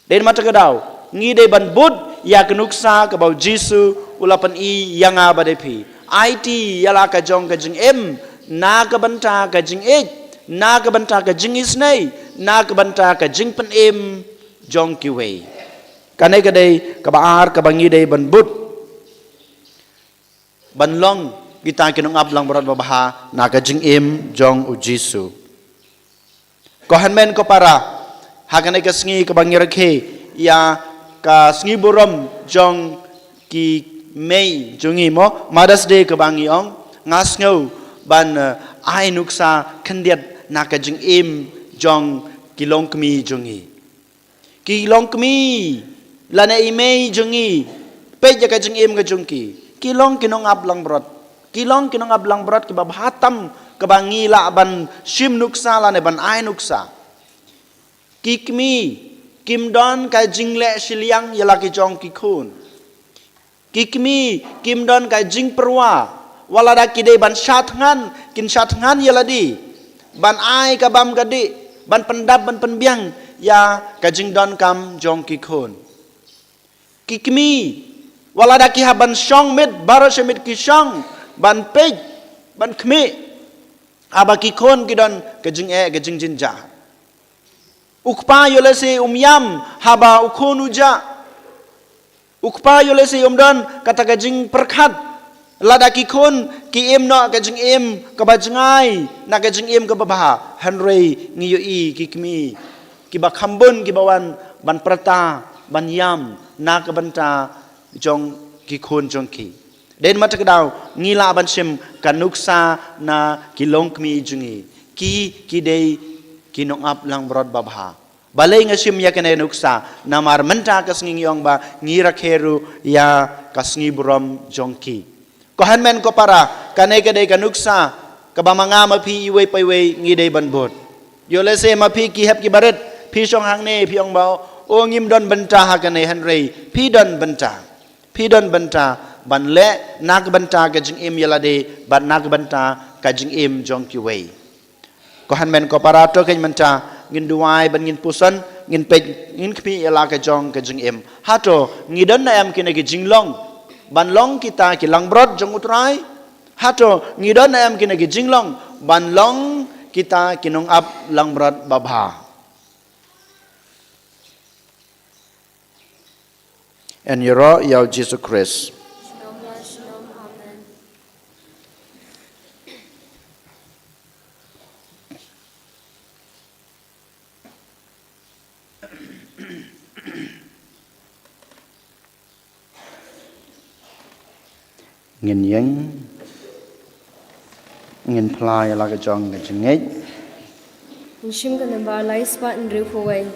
Dei namar kata ka daw, ngi dei ban bud ïa ka nuksa kaba u Jisu u la pyni ïa nga bad ïa phi. Aiti ïa la ka jong ka jingim na ka bynta ka jingïeit, na ka bynta ka jingisynei, na ka bynta ka jingpynim jong kiwei. Kane ka dei kaba ar kaba ngi dei ban bud, ban long kita ki nongap langbrot babha na ka jingim jong u Jisu. Ko hynmen ko para, ha kane ka sngi kaba ngi rakhe ïa ka sngi burom jong ki mei jong ngi mo, Mother's Day kaba ngi ong, nga sngew ban, eh, ai nuksa khyndiat na ka jingim jong ki longkmie jong ngi. Ki longkmie lane i mei jong ngi, peit ïa ka jingim ka jong ki. Ki long ki nongap langbrot. Ki long ki nongap langbrot kiba bha tam, kaba ngi lah ban shim nuksa lane ban ai nuksa. Ki kmie kim don ka jingleh shiliang ïa la ki jong ki khun. Ki kmie kim don ka jingpyrwa, wat lada ki dei ban shad thngan, kin shad thngan ïa lade, ban ai ka bam ka dih, ban pyndap ban pynbiang ïa ka jingdonkam jong ki khun. Ki kmie, wat lada ki hap ban shong miet, baroh shi miet ki shong, ban peit, ban khmih, haba ki khun ki don ka jingeh ka jingjynjar. U kpa ïoh lehse um ïam haba u khun u jah. U kpa ïoh lehse um don kata ka jingpyrkhat lada ki khun ki im noh ka jingim kaba jngai, na ka jingim kaba bha. Hynrei ngi ïohi ki kmie kiba kham bun kiba wan ban pyrta, ban ïam na ka bynta jong ki khun jong ki. Dei namar kata ka daw ngi lah ban shim ka nuksa na ki longkmie jong ngi. Ki, ki dei ki nongap langbrot babha. Balei nga shim ïa kane nuksa? Namar mynta ka sngi ngi ong ba ngi rakhe ruh ïa ka sngi burom jong ki. Ko hynmen ko para, kane ka dei ka nuksa kaba ma nga ma phi iwei pa iwei ngi dei ban bud. Ïoh lehse ma phi ki hep ki barit, phi shong hangne phi ong ba, o ngim don bynta ha kane, hynrei phi don bynta. Phi don bynta ban leh na ka bynta ka jingim ïa lade bad na ka bynta ka jingim jong kiwei. Ko hynmen ko para, to keiñ mynta ngin duwai ban ngin puson, ngin peit, ngin khmih ïa la ka jong ka jingim. Hato ngi don na em kine ki jinglong ban long kita ki langbrot jong U Trai? Hato ngi don na em kine ki jinglong ban long kita ki nongap langbrot babha? Yn ïaroh ïa U Jisu Khrist. Ngin ïeng, ngin phla ïa la ka jong ka jingngeit. Ngin shim ka nambar lai spah hynriewphew wei.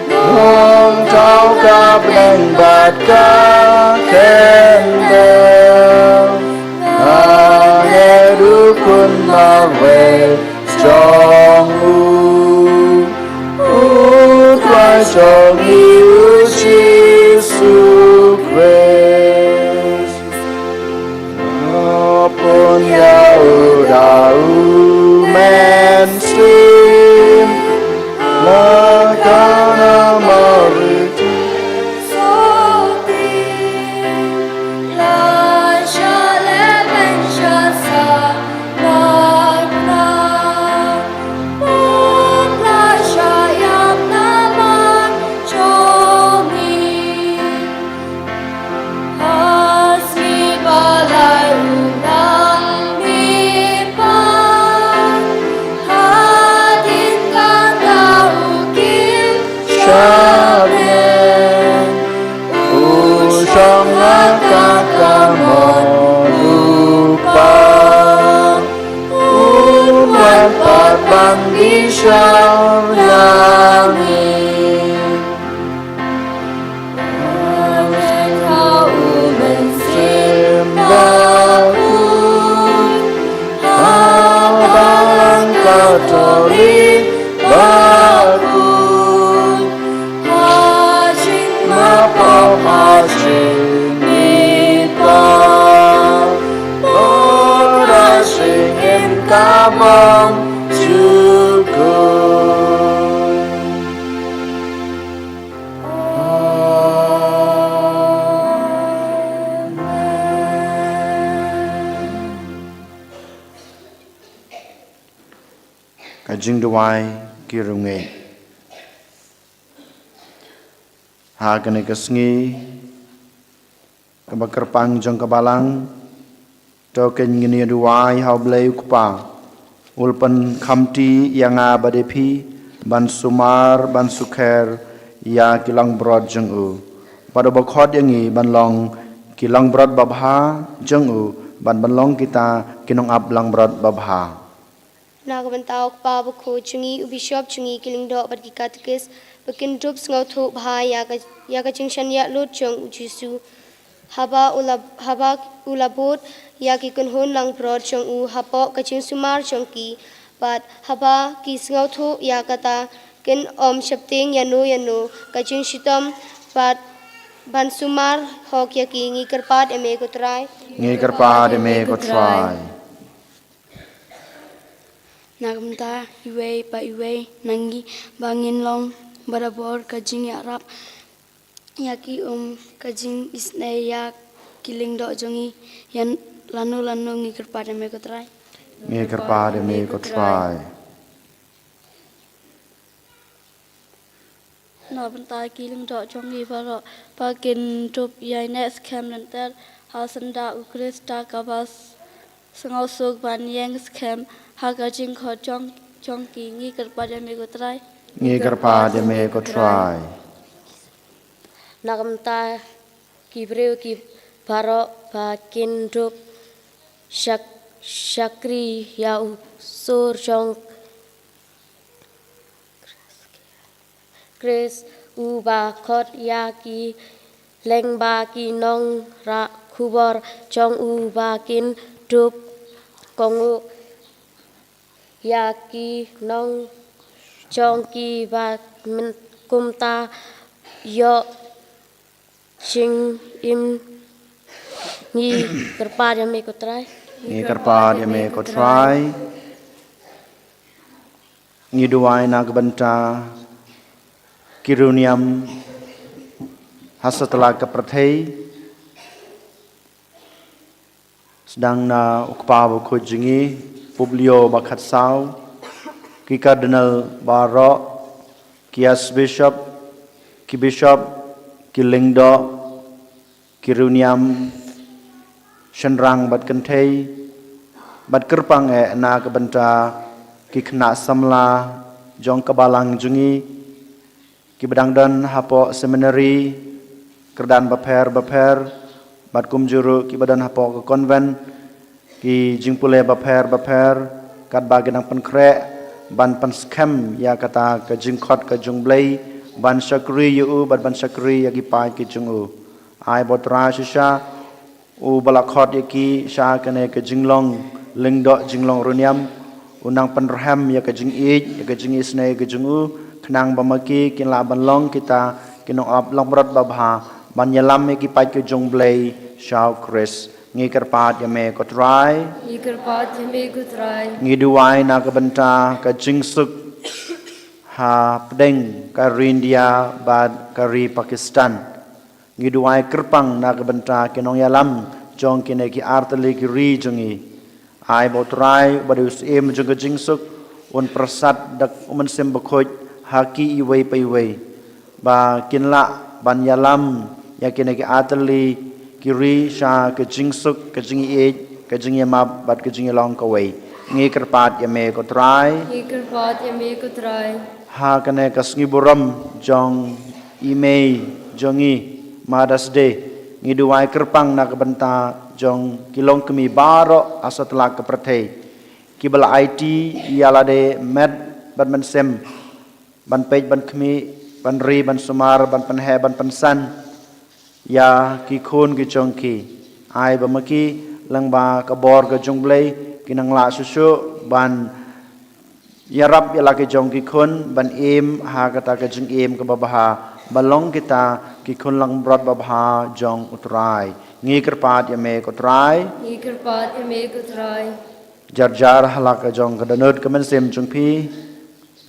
Nongthaw ka bneng bad ka khyndew, nga heh ruh khun marwei jong u, U Trai jong ngi U Jisu Khrist. Nga pun ïa u da u Mynsiem, la ka namar u Shamen, u shong ha ka kamon u Kpa, un wan pat ban bishar ïa ngi. Mynsiem Bakhuid, ha Balang Katholik Bakhuid, ha jingmap, ha jingmihpat, ha jingim ka bymjukut. Ka jingduwai ki riewngeit. Ha kane ka sngi kaba kyrpang jong ka balang, to keiñ ngin ïa duwai ha U Blei U Kpa, u la pynkhamti ïa nga bad ïa phi ban sumar, ban sukher ïa ki langbrot jong u, bad u ba khot ïa ngi ban long ki langbrot babha jong u, bad ban long kita ki nongap langbrot babha. Na ka bynta U Kpa Bakhuid jong ngi, u Bishop jong ngi, ki lyngdoh bad ki katekis, ba kin dup sngewthuh bha ïa ka, ïa ka jingshaniah lut jong U Jisu. Haba u la, haba u la bud ïa ki kynhun langbrot jong u hapoh ka jingsumar jong ki, bad haba ki sngewthuh ïa kata, kin ym sheptieng ïano ïano ka jingshitom, bad ban sumar hok ïa ki. Ngi kyrpad ïa me ko Trai. Ngi kyrpad ïa me ko Trai. Na ka bynta iwei pa iwei na ngi, ba ngin long barabor ka jingïarap ïa ki, um, ka jingisynei ïa ki lyngdoh jong ngi, ïa lano lano, ngi kyrpad ïa me ko Trai. Ngi kyrpad ïa me ko Trai. Na bynta ki lyngdoh jong ngi baroh ba kin dup ïaineh skhem lynter ha syndah u Khrist kaba sngewsuk ban ïeng skhem ha ka jingkhot jong, jong ki. Ngi kyrpad ïa me ko Trai. Ngi kyrpad ïa me ko Trai. Na ka bynta ki briew ki baroh ba kin dup shak-, shakri ïa u sur jong Khrist, uba khot ïa ki lyngba ki nongrah khubor jong u, ba kin dup kohnguh ïa ki nong jong ki, ba myn-, kumta ïoh jingim. Ngi kyrpad ïa me ko Trai. Ngi kyrpad ïa me ko Trai. Ngi duwai na ka bynta ki riewniam ha satlak ka pyrthei, sdang na u kpa bakhuid jong ngi, Pope Leo ba khatsaw, ki Cardinal baroh, ki Archbishop, ki Bishop, ki lyngdoh, ki riewniam, shynrang bad kynthei, bad kyrpang eh na ka bynta ki khynnah samla jong ka balang jong ngi, kiba dang don hapoh seminary, kyrdan bapher bapher, bad kumjuh ruh kiba don hapoh ka convent, ki jingpule bapher bapher, katba ki dang pynkhreh ban pynskhem ïa kata ka jingkhot ka jong U Blei, ban shakri ïa u bad ban shakri ïa ki paid ki jong u. Ai ba U Trai shisha uba la khot ïa ki sha kane ka jinglong lyngdoh jinglong riewniam, un nang pynrhem ïa ka jingïeit, ïa ka jingisynei ka jong u, khnang ba ma ki kin lah ban long kita ki nongap langbrot babha ban ïalam ïa ki paid ki jong U Blei sha U Khrist. Ngi kyrpad ïa me ko Trai. Ngi kyrpad ïa me ko Trai. Ngi duwai na ka bynta ka jingsuk hapdeng ka ri India bad ka ri Pakistan. Ngi duwai kyrpang na ka bynta ki nongïalam jong kine ki artylli ki ri jong ngi. Ai ba U Trai uba dei u Syiem jong ka jingsuk un pyrsad da U Mynsiem Bakhuid ha ki iwei pa iwei, ba kin lah ban ïalam ïa kine ki artylli ki ri sha ka jingsuk, ka jingïeit, ka jingïamap bad ka jingïalong kawei. Ngi kyrpad ïa me ko Trai. Ngi kyrpad ïa me ko Trai. Ha kane ka sngi burom jong i mei jong ngi, Mother's Day, ngi duwai kyrpang na ka bynta jong ki longkmie baroh ha satlak ka pyrthei, kiba la aiti ïa lade met bad mynsiem ban peit ban khmih, ban ri ban sumar, ban pynheh ban pynsan ïa ki khun ki jong ki. Ai ba ma ki lyngba ka bor ka jong U Blei kin nang lah shuh shuh ban ïarap ïa la ki jong ki khun ban im ha kata ka jingim kaba bha, ba long kita ki khun langbrot babha jong U Trai. Ngi kyrpad ïa me ko Trai. Ngi kyrpad ïa me ko Trai. Jar jar ha la ka jong ka dohnud ka mynsiem jong phi,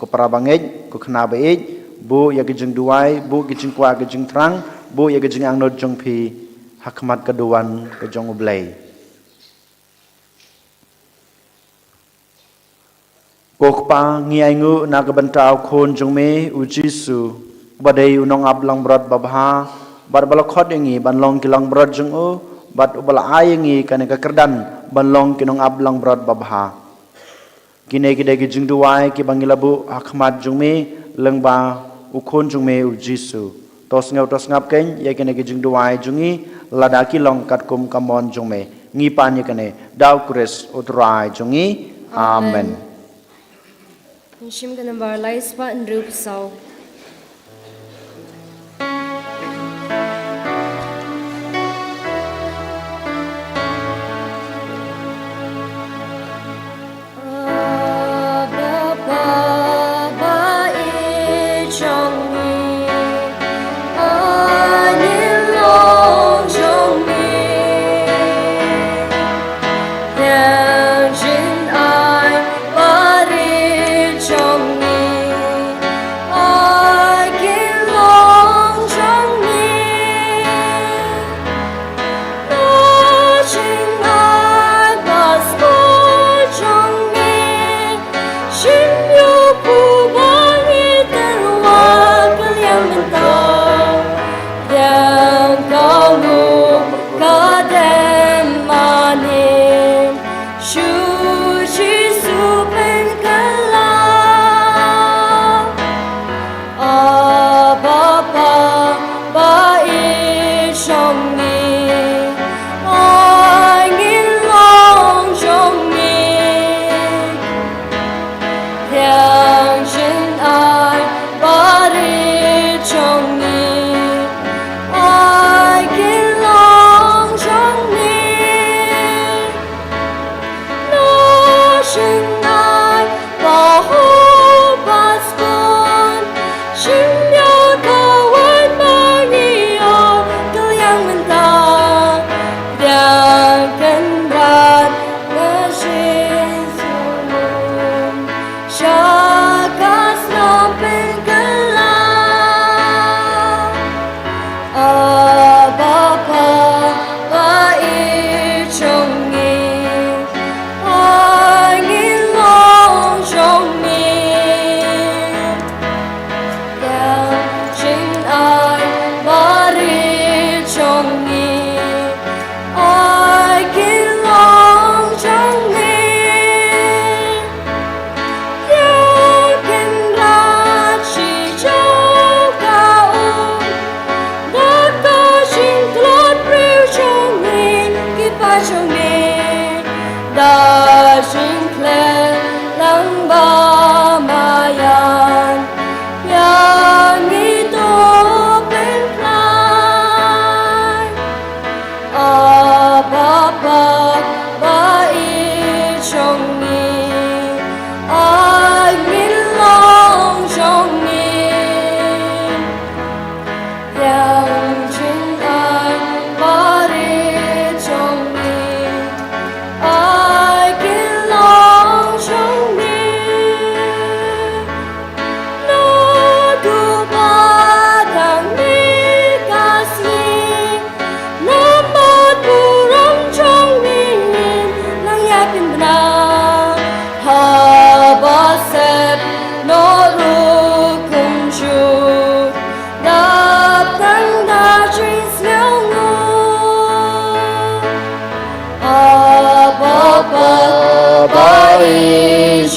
ko para bangeit, ko khynnah baieit, buh ïa ki jingduwai, buh ki jingkwah ki jingthrang, buh ïa ki jingangnud jong phi ha khmat ka duwan ka jong U Blei. Ko Kpa, ngi ainguh na ka bynta u Khun jong me u Jisu, uba dei u nongap langbrot babha, bad uba la khot ïa ngi ban long ki langbrot jong u, bad uba la ai ïa ngi kane ka kyrdan ban long ki nongap langbrot babha. Kine ki dei ki jingduwai kiba ngi la buh ha khmat jong me lyngba u Khun jong me u Jisu. To sngew to sngap kein ïa kine ki jingduwai jong ngi, lada ki long katkum ka mon jong me. Ngi pan ïa kane da u Khrist u Trai jong ngi. Amen. Amen. Ngi shim ka nambar lai spah hynriew phew saw.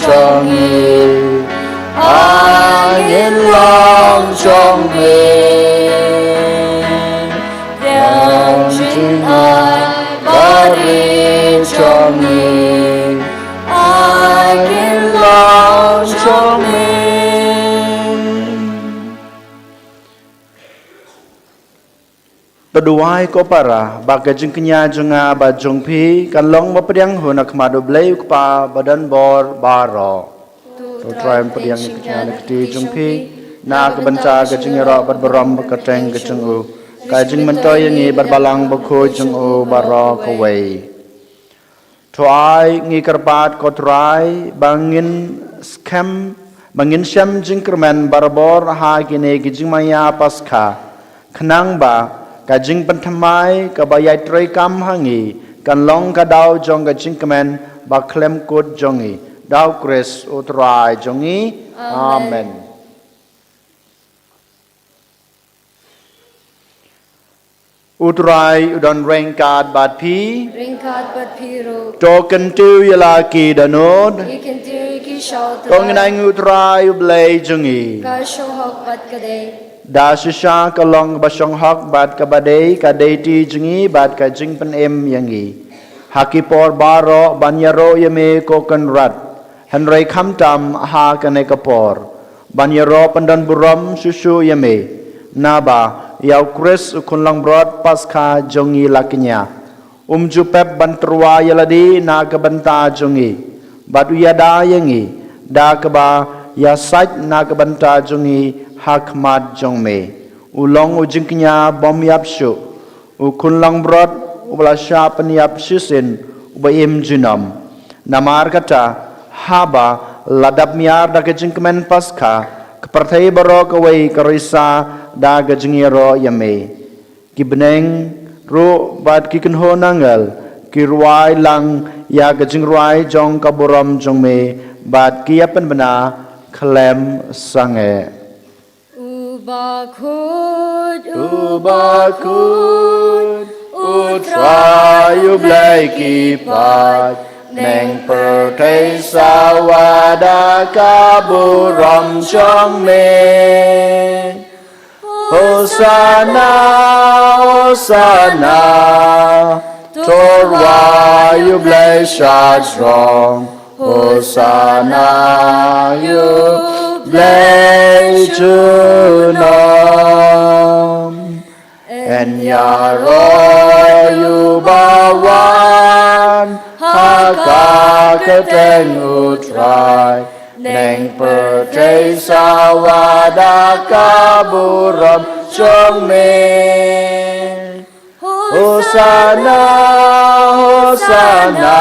jong ngi, ha ngin long jong me. Yang jin ai barit jong ngi, ha ngin long jong me. To duwai ko para, ba ka jingkñia jong nga bad jong phi kan long ba pdiang hun ha khmat U Blei U Kpa ba don bor baroh. To Trai, pdiang ïa ka jingkñia na ka kti jong phi, na ka bynta ka jingïaroh bad burom bad kyrteng ka jong u, ka jingmyntoi ïa ngi bad Balang Bakhuid jong u baroh kawei. To ai ngi kyrpad ko Trai, ba ngin skhem, ba ngin shem jingkyrmen barabor ha kine ki jingmaïa Paskha, khnang ba ka jingpynthymmai kaba ïai treikam ha ngi kan long ka daw jong ka jingkmen ba khlem kut jong ngi. Da U Khrist U Trai jong ngi. Amen. Amen. U Trai u don ryngkat bad phi. Ryngkat bad phi ruh. To kyntiew ïa la ki dohnud. Ngi kyntiew ïa ki sha U Trai. To ngin ai nguh ïa U Trai U Blei jong ngi. Ka shong hok bad ka dei. Da shisha ka long kaba shong hok bad kaba dei, ka dei ti jong ngi bad ka jingpynim ïa ngi. Ha ki por baroh ban ïaroh ïa me ko Kynrad, hynrei khamtam ha kane ka por ban ïaroh pyndon burom shuh shuh ïa me, naba ïa U Khrist U Khun Langbrot Paskha jong ngi la kñia. Um ju pep ban tyrwa ïa lade na ka bynta jong ngi, bad u ïada ïa ngi da kaba ïasaid na ka bynta jong ngi ha khmat jong me. U long u jingkñia bym ïap shuh, U Khun Langbrot uba la shah pynïap shisien, uba im junom. Namar kata, haba la dap miar da ka jingkmen Paskha, ka pyrthei baroh kawei ka risa da ka jingïaroh ïa me. Ki bneng ruh bad ki kynhun angel ki rwai lang ïa ka jingrwai jong ka burom jong me, bad ki ïa pynbna khlem sangeh. U Bakhuid, U Bakhuid, U Trai U Blei ki paid, bneng pyrthei sawa da ka burom jong me. Hosanna, Hosanna, to rwai ïa U Blei shajrong. Hosanna ïa U Blei junom. Yn ïaroh ïa uba wan ha ka kyrteng U Trai, bneng pyrthei sawa da ka burom jong me. Hosanna, Hosanna,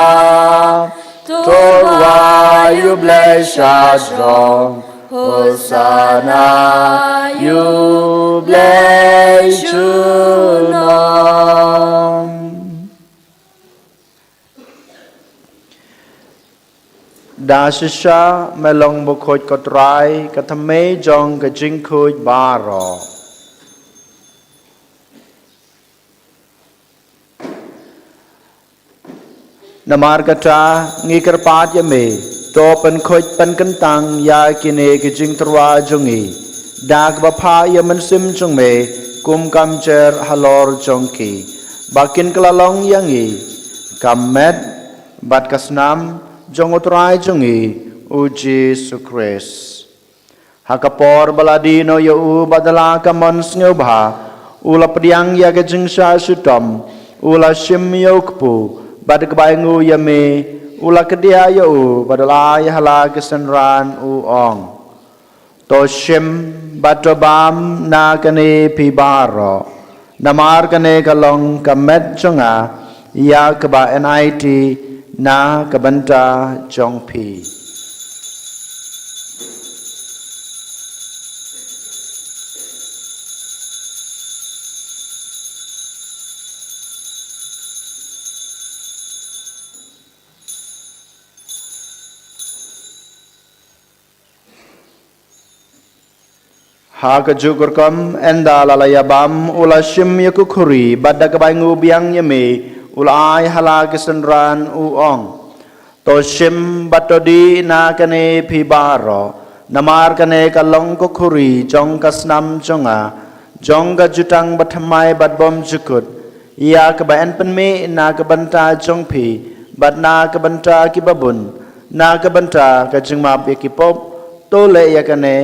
to rwai ïa U Blei shajrong. Hosanna ïa U Blei junom. Da shisha me long bakhuid ko Trai, ka thymmei jong ka jingkhuid baroh. Namar kata ngi kyrpad ïa me, to pynkhuid pynkyntang ïa kine ki jingtyrwa jong ngi da kaba phah ïa u Mynsiem jong me kum ka mjer halor jong ki, ba kin kylla long ïa ngi ka met bad ka snam jong U Trai jong ngi U Jisu Khrist. Ha ka por ba la die noh ïa u bad da la ka mon sngewbha, u la pdiang ïa ka jingshah shitom, u la shim ïa u kpu, bad da kaba ainguh ïa me, u la kdiah ïa u bad u la ai ha la ki synran, u ong: To shim bad to bam na kane phi baroh, namar kane ka long ka met jong nga ïa kaba yn aiti na ka bynta jong phi. Ha kajuh ka rukom, ynda la la ïa bam, u la shim ïa ka khuri, bad da kaba ainguh biang ïa me, u la ai ha la ki synran, u ong: To shim bad to dih na kane phi baroh, namar kane ka long ka khuri jong ka snam jong nga, jong ka jutang bathymmai bad bymjukut, ïa kaba yn pynmih na ka bynta jong phi bad na ka bynta ki babun, na ka bynta ka jingmap ïa ki pop. To leh ïa kane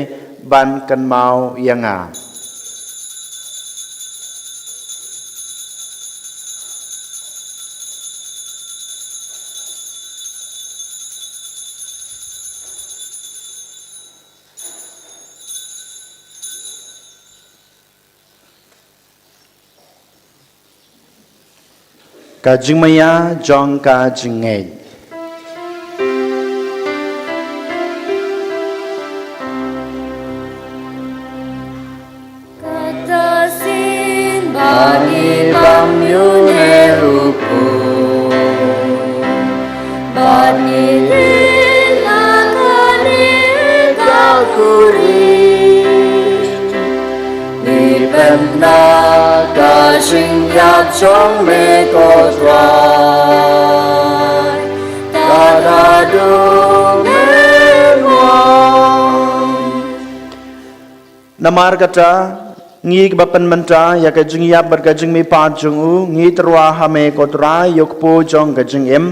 ban kynmaw ïa nga. Ka jingmaïa jong ka jingngeit. Kata sien ba ngi bam ïa une u pud, ba ngi leh na kane ka khuri, ngi pynda ka jingïap jong me ko Trai, tad haduh me wan. Namar kata, ngi kiba pynmynta ïa ka jingïap bad ka jingmihpat jong u, ngi tyrwa ha me ko Trai ïa u kpu jong ka jingim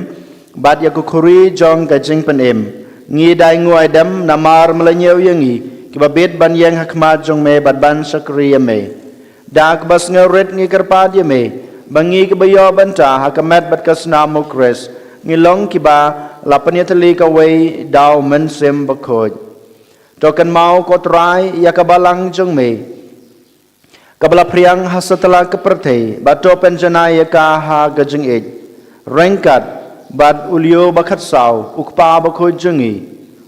bad ïa ka khuri jong ka jingpynim. Ngi da ainguh aidem namar me la ñiew ïa ngi kiba bit ban ïeng ha khmat jong me bad ban shakri ïa me. Da kaba sngewrit ngi kyrpad ïa me ba ngi kiba ïoh bynta ha ka met bad ka snam u Khrist ngi long kiba la pynïatylli kawei da u Mynsiem Bakhuid. To kynmaw ko Trai ïa ka balang jong me, kaba la phriang ha satlak ka pyrthei, bad to pynjanai ïa ka ha ka jingïeit, ryngkat bad u Leo ba khatsaw, u kpa bakhuid jong ngi,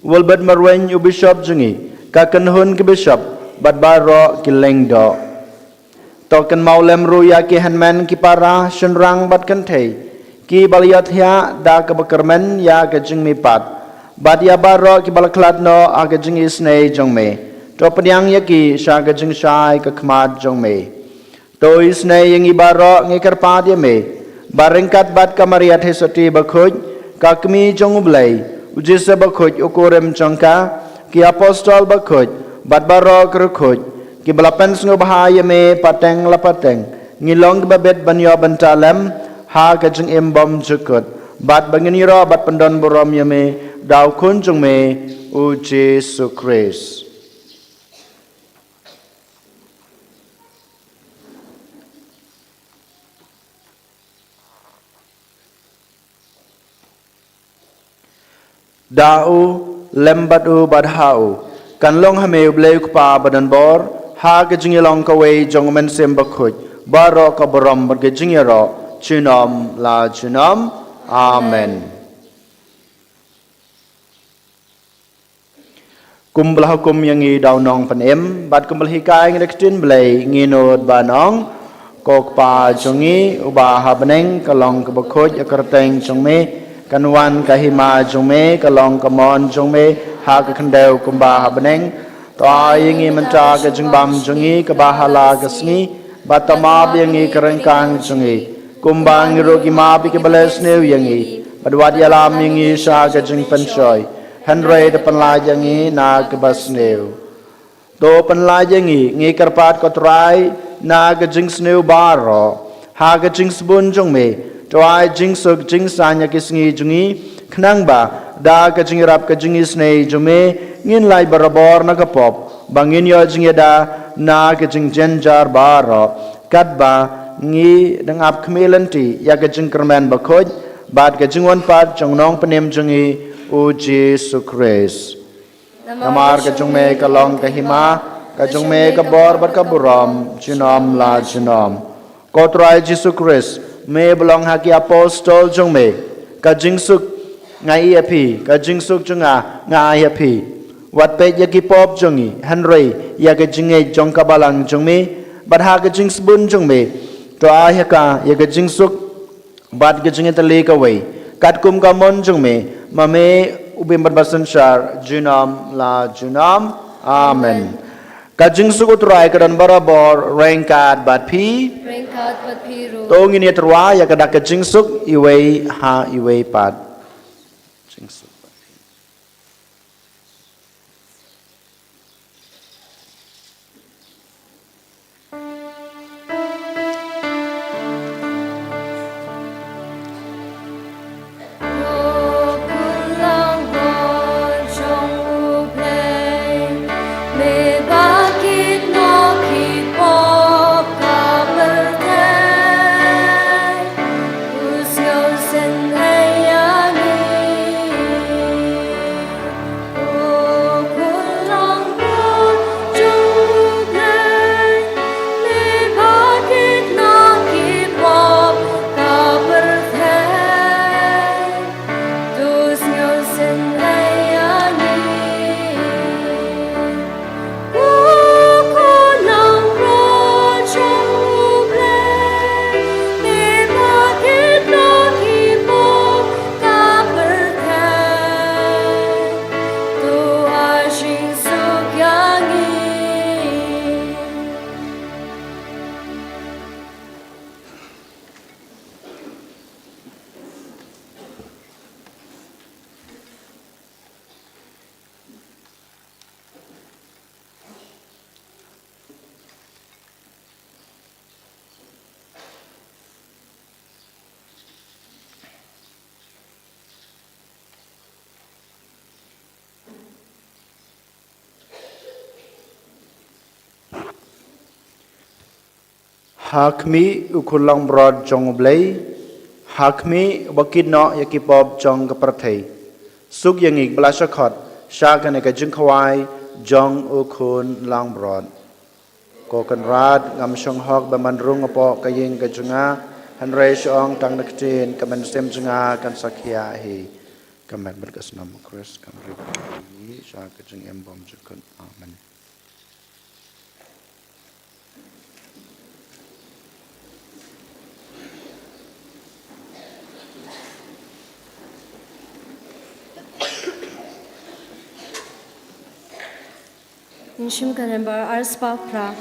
u Wilbert Marwein u bishop jong ngi, ka kynhun ki bishop bad baroh ki lyngdoh. To kynmaw lem ruh ïa ki hynmen ki para, shynrang bad kynthei kiba la ïathiah da kaba kyrmen ïa ka jingmihpat, bad ïa baroh kiba la khlad noh ha ka jingisynei jong me. To pdiang ïa ki sha ka jingshai ka khmat jong me. To isynei ïa ngi baroh, ngi kyrpad ïa me ba ryngkat bad ka Maria Theisotti bakhuid, ka kmie jong u Blei, u Joseph bakhuid u kurim jong ka, ki apostol bakhuid bad baroh ki riewkhuid kiba la pynsngewbha ïa me pateng la pateng, ngi long kiba bit ban ïoh bynta lem ha ka jingim bymjukut, bad ba ngin ïaroh bad pyndonburom ïa me da u Khun jong me, u Jisu Khrist. Da u, lem bad u, bad ha u, kan long ha me u Blei u Kpa badonbor, ha ka jingïalong kawei jong u Mynsiem Bakhuid, baroh ka burom bad ka jingïaroh junom la junom. Amen. Kumba la hukum ïa ngi da u Nongpynim, bad kumba la hikai ngi da ka ktien Blei, ngin nud ban ong: Ko Kpa jong ngi uba ha bneng, ka long kaba khuid ïa ka kyrteng jong me, kan wan ka hima jong me, ka long ka mon jong me ha ka khyndew kumba ha bneng. To ai ïa ngi mynta ka jingbam jong ngi kaba ha la ka sngi, bad to map ïa ngi ka ryngkang jong ngi, kumba ngi ruh ngi map ïa kiba leh sniew ïa ngi, bad wat ïalam ïa ngi sha ka jingpynshoi, hynrei to pynlait ïa ngi na kaba sniew. To pynlait ïa ngi, ngi kyrpad ko Trai, na ka jingsniew baroh, ha ka jingsbun jong me, to ai jingsuk jingsaiñ ïa ki sngi jong ngi, khnang ba da ka jingïarap ka jingisynei jong me, ngin lait barabor na ka pop, ba ngin ïoh jingïada na ka jingjynjar baroh, katba ngi dang ap khmih lynti ïa ka jingkyrmen bakhuid bad ka jingwan pat jong u Nongpynim jong ngi, u Jisu Khrist. Namar ka jong me ka long ka hima, ka jong me ka bor bad ka burom junom la junom. Ko Trai Jisu Khrist, me ba la ong ha ki apostol jong me: Ka jingsuk nga ai ïa phi, ka jingsuk jong nga nga ai ïa phi. Wat peit ïa ki pop jong ngi, hynrei ïa ka jingngeit jong ka balang jong me, bad ha ka jingsbun jong me, to ai ha ka ïa ka jingsuk bad ka jingïatylli kawei, katkum ka mon jong me, ma me u bym bad ba synshar junom la junom. Amen. Ka jingsuk u Trai ka don barabor ryngkat bad phi. Ryngkat bad phi ruh. To ngin ïatyrwa ïa ka da ka jingsuk iwei ha iwei pat. Ha khmih u khun langbrot jong U Blei, ha khmih uba kit noh ïa ki pop jong ka pyrthei. Suk ïa ngi kiba la shah khot sha kane ka jingkhawai jong u khun langbrot. Ko Kynrad, ngam shong hok ban rung hapoh ka ïing ka jong nga, hynrei shu ong tang da ka ktien, ka mynsiem jong nga kan sa khiah hi. Ka met bad ka snam U Khrist kan rit ïa ngi sha ka jingim bymjukut. Amen. Ngin shim ka nambar arspah phra.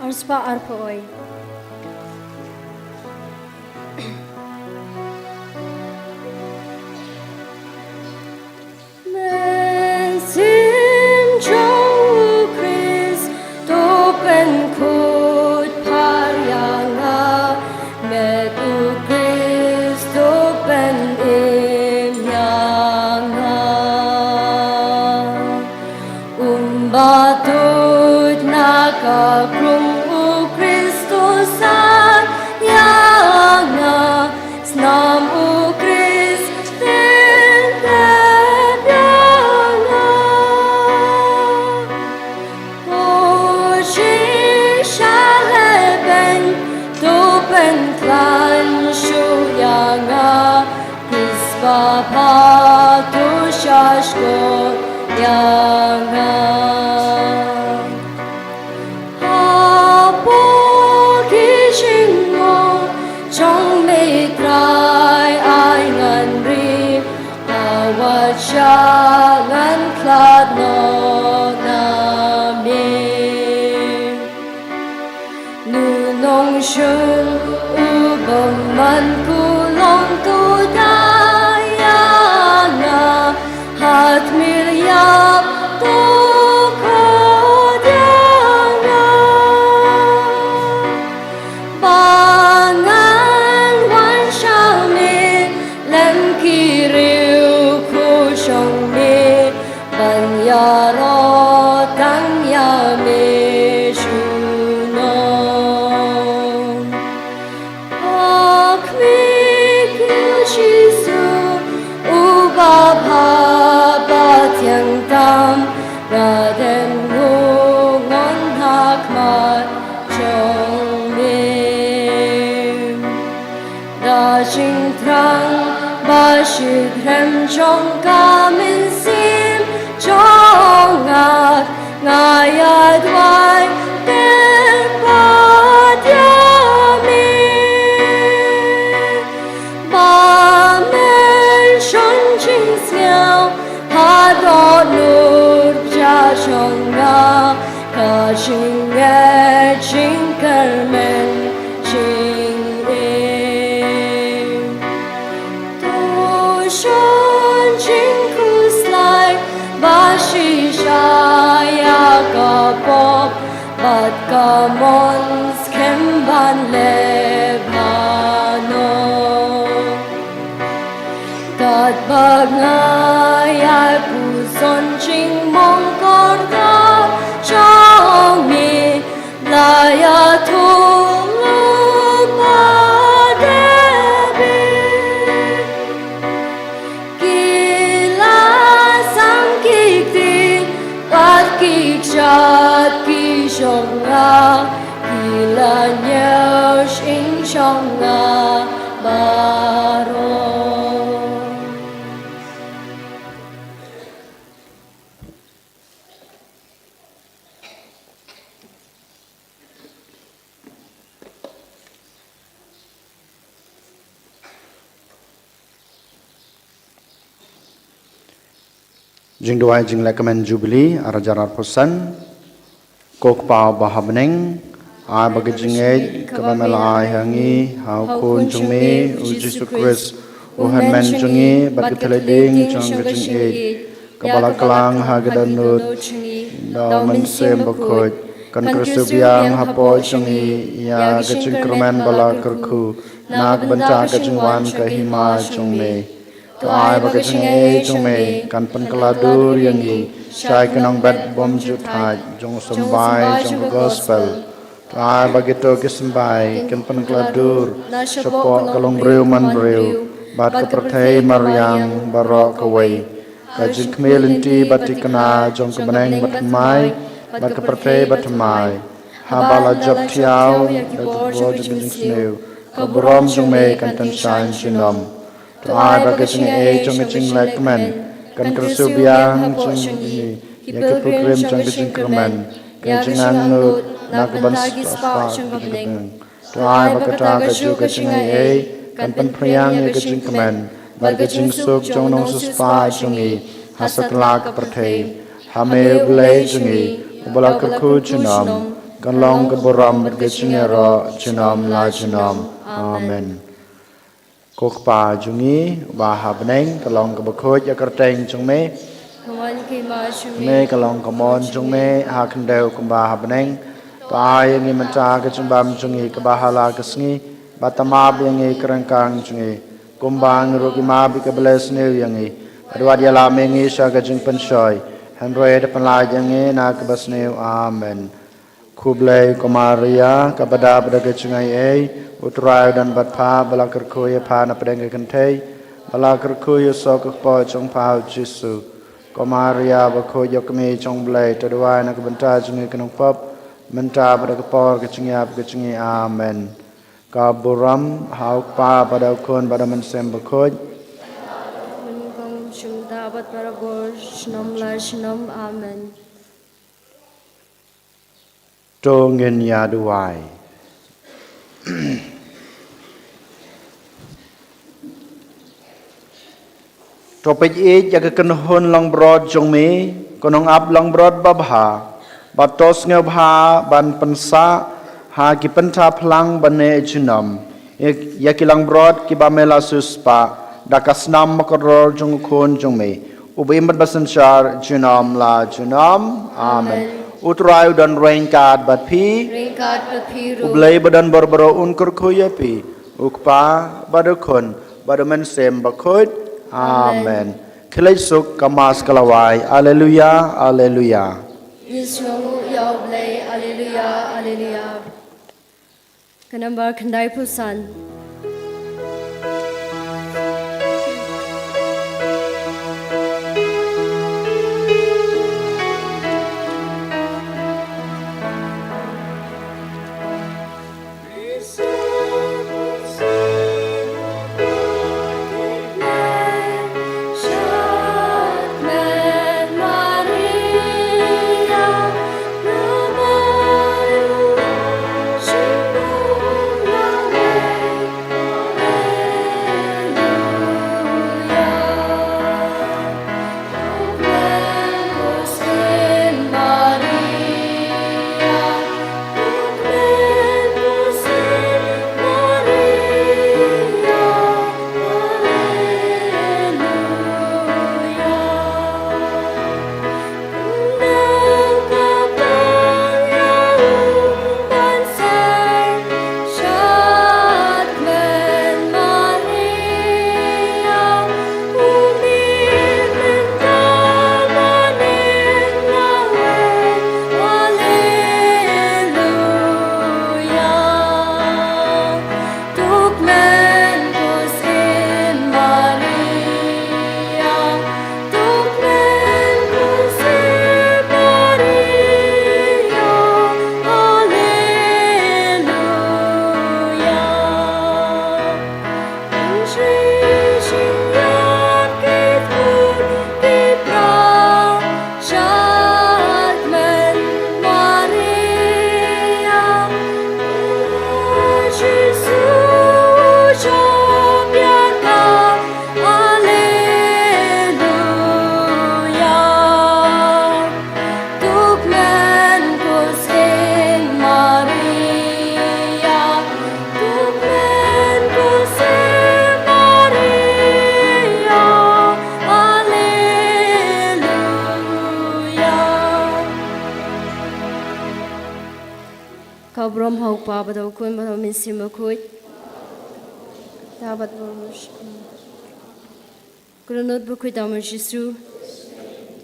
Arspah arphew wei. Mynsiem jong u Khrist to pynkhuid phareng ïa nga, met u Khrist to pynim ïa nga. Um ba tuid na ka krung u Khrist to sah ïa nga, snam u Khrist tyngeh ïa nga. Ko shisha leh beiñ to pynkhlaiñ shuh ïa nga, Khrist ba pha to sha shkor ïa nga. Hapoh ki jingmong jong me Trai, ai ngan ri, ai wat shah ngan khlad noh na me. Nu nongshun u bymman, ko long to da ïa nga, ha tmier ïap to khot ïa nga. Ba ngan wan sha me lem ki riewkhuid jong me, ban ïaroh tang ïa me junom. Ïa me ko Jisu, uba bha ba thiang tam, nga dem ngu ngon ha khmat jong me. Da jingthrang ba shitrhem jong ka mynsiem jong nga, nga ïa duwai kyrpad ïa me. Ba men shon jingsngew ha dohnud ba jong nga, ka jingngeit jingkyrmen jingim. To shon jingkhuslai ba shisha ïa ka pop bad ka mon skhem ban leh bha noh. Katba nga ïai puson jingmong kordor jong me, la ïathuh lypa David. Ki la sam ki kti bad ki kjat ki jong nga, ki la ñiew shyieng jong nga baroh. Jingduwai jinglehkmen Jubili ar hajar arphew san. Ko Kpa uba ha bneng, ai ba ka jingngeit kaba me la ai ha ngi ha u Khun jong me u Jisu Khrist, u Hynmen jong ngi bad ka thylliej dieng jong ka jingïeit, kaba la klang ha ka dohnud da u Mynsiem Bakhuid, kan kyrsiew biang hapoh jong ngi ïa ka jingkyrmen ba la kyrkhu na ka bynta ka jingwan ka Hima jong me. To ai ba ka jingaiei jong me kan pynkylla dur ïa ngi shai ki nongbet bym ju thait jong u symbai jong ka gospel. To ai ba kito ki symbai kin pynkylla dur shapoh ka longbriew manbriew bad ka pyrthei mariang baroh kawei, ka jingkhmih lynti bad thikna jong ka bneng bathymmai bad ka pyrthei bathymmai, haba la jop thiaw da ka bor jong ka jingsniew, ka burom jong me kan pynshai junom. To ai ba ka jingaiei jong ka jinglehkmen kan kyrsiew biang jong ngi, ïa ki pilgrim jong ka jingkyrmen, ka jingangnud na ka bynta ki spah jong ka bneng. To ai ba kata kajuh ka jingaiei kan pynphriang ïa ka jingkmen bad ka jingsuk jong u nongsiewspah jong ngi ha satlak ka pyrthei. Ha me U Blei jong ngi, uba la kyrkhu junom, kan long ka burom bad ka jingïaroh junom la junom. Amen. Ko Kpa jong ngi uba ha bneng, ka long kaba khuid ïa ka kyrteng jong me. Ka mon ka hima jong me, ka long ka mon jong me ha khyndew kumba ha bneng. To ai ïa ngi mynta ka jingbam jong ngi kaba ha la ka sngi, bad to map ïa ngi ka ryngkang jong ngi, kumba ngi ruh ngi map ïa kiba leh sniew ïa ngi. Bad wat ïalam ïa ngi sha ka jingpynshoi, hynrei to pynlait ïa ngi na kaba sniew. Amen. Khublei ko Maria, kaba dap da ka jingaiei, U Trai u don bad pha, ba la kyrkhu ïa pha na pdeng ki kynthei, ba la kyrkhu ïa u soh ka kpoh jong pha u Jisu. Ko Maria bakhuid, ïa ka kmie jong u Blei, to duwai na ka bynta jong ngi ki nongpop, mynta bad ha ka por ka jingïap ka jong ngi. Amen. Ka burom ha U Kpa bad ha U Khun bad ha U Mynsiem Bakhuid. Mynta bad barabor, junom la junom. Amen. To ngin ïa duwai. To peit ïa ka kynhun langbrot jong me, ka nongap langbrot babha, bad to sngewbha ban pynsah ha ki pynthap phlang ba neh junom ïa, ïa ki langbrot kiba me la siewspah da ka snam bakordor jong U Khun jong me, uba im bad ba synshar junom la junom. Amen. Amen. U Trai u don ryngkat bad phi. Ryngkat bad phi ruh. U Blei ba don bor baroh un kyrkhu ïa phi, U Kpa bad U Khun bad U Mynsiem Bakhuid. Amen. Amen. Khie leit suk, ka Mass ka la wai. Alleluia, alleluia. Ngi sngewnguh ïa U Blei. Alleluia, alleluia. Ka nambar khyndaiphew san. Ka burom ha U Kpa bad ha U Khun bad ha U Mynsiem Bakhuid. Ka nud bakhuid ha U Jisu.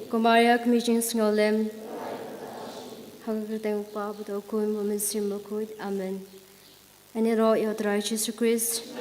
Ko Maria kmie jingsngewlem. Ha ka kyrteng U Kpa bad U Khun bad U Mynsiem Bakhuid. Amen. Ngin ïaroh ïa U Trai Jisu Khrist.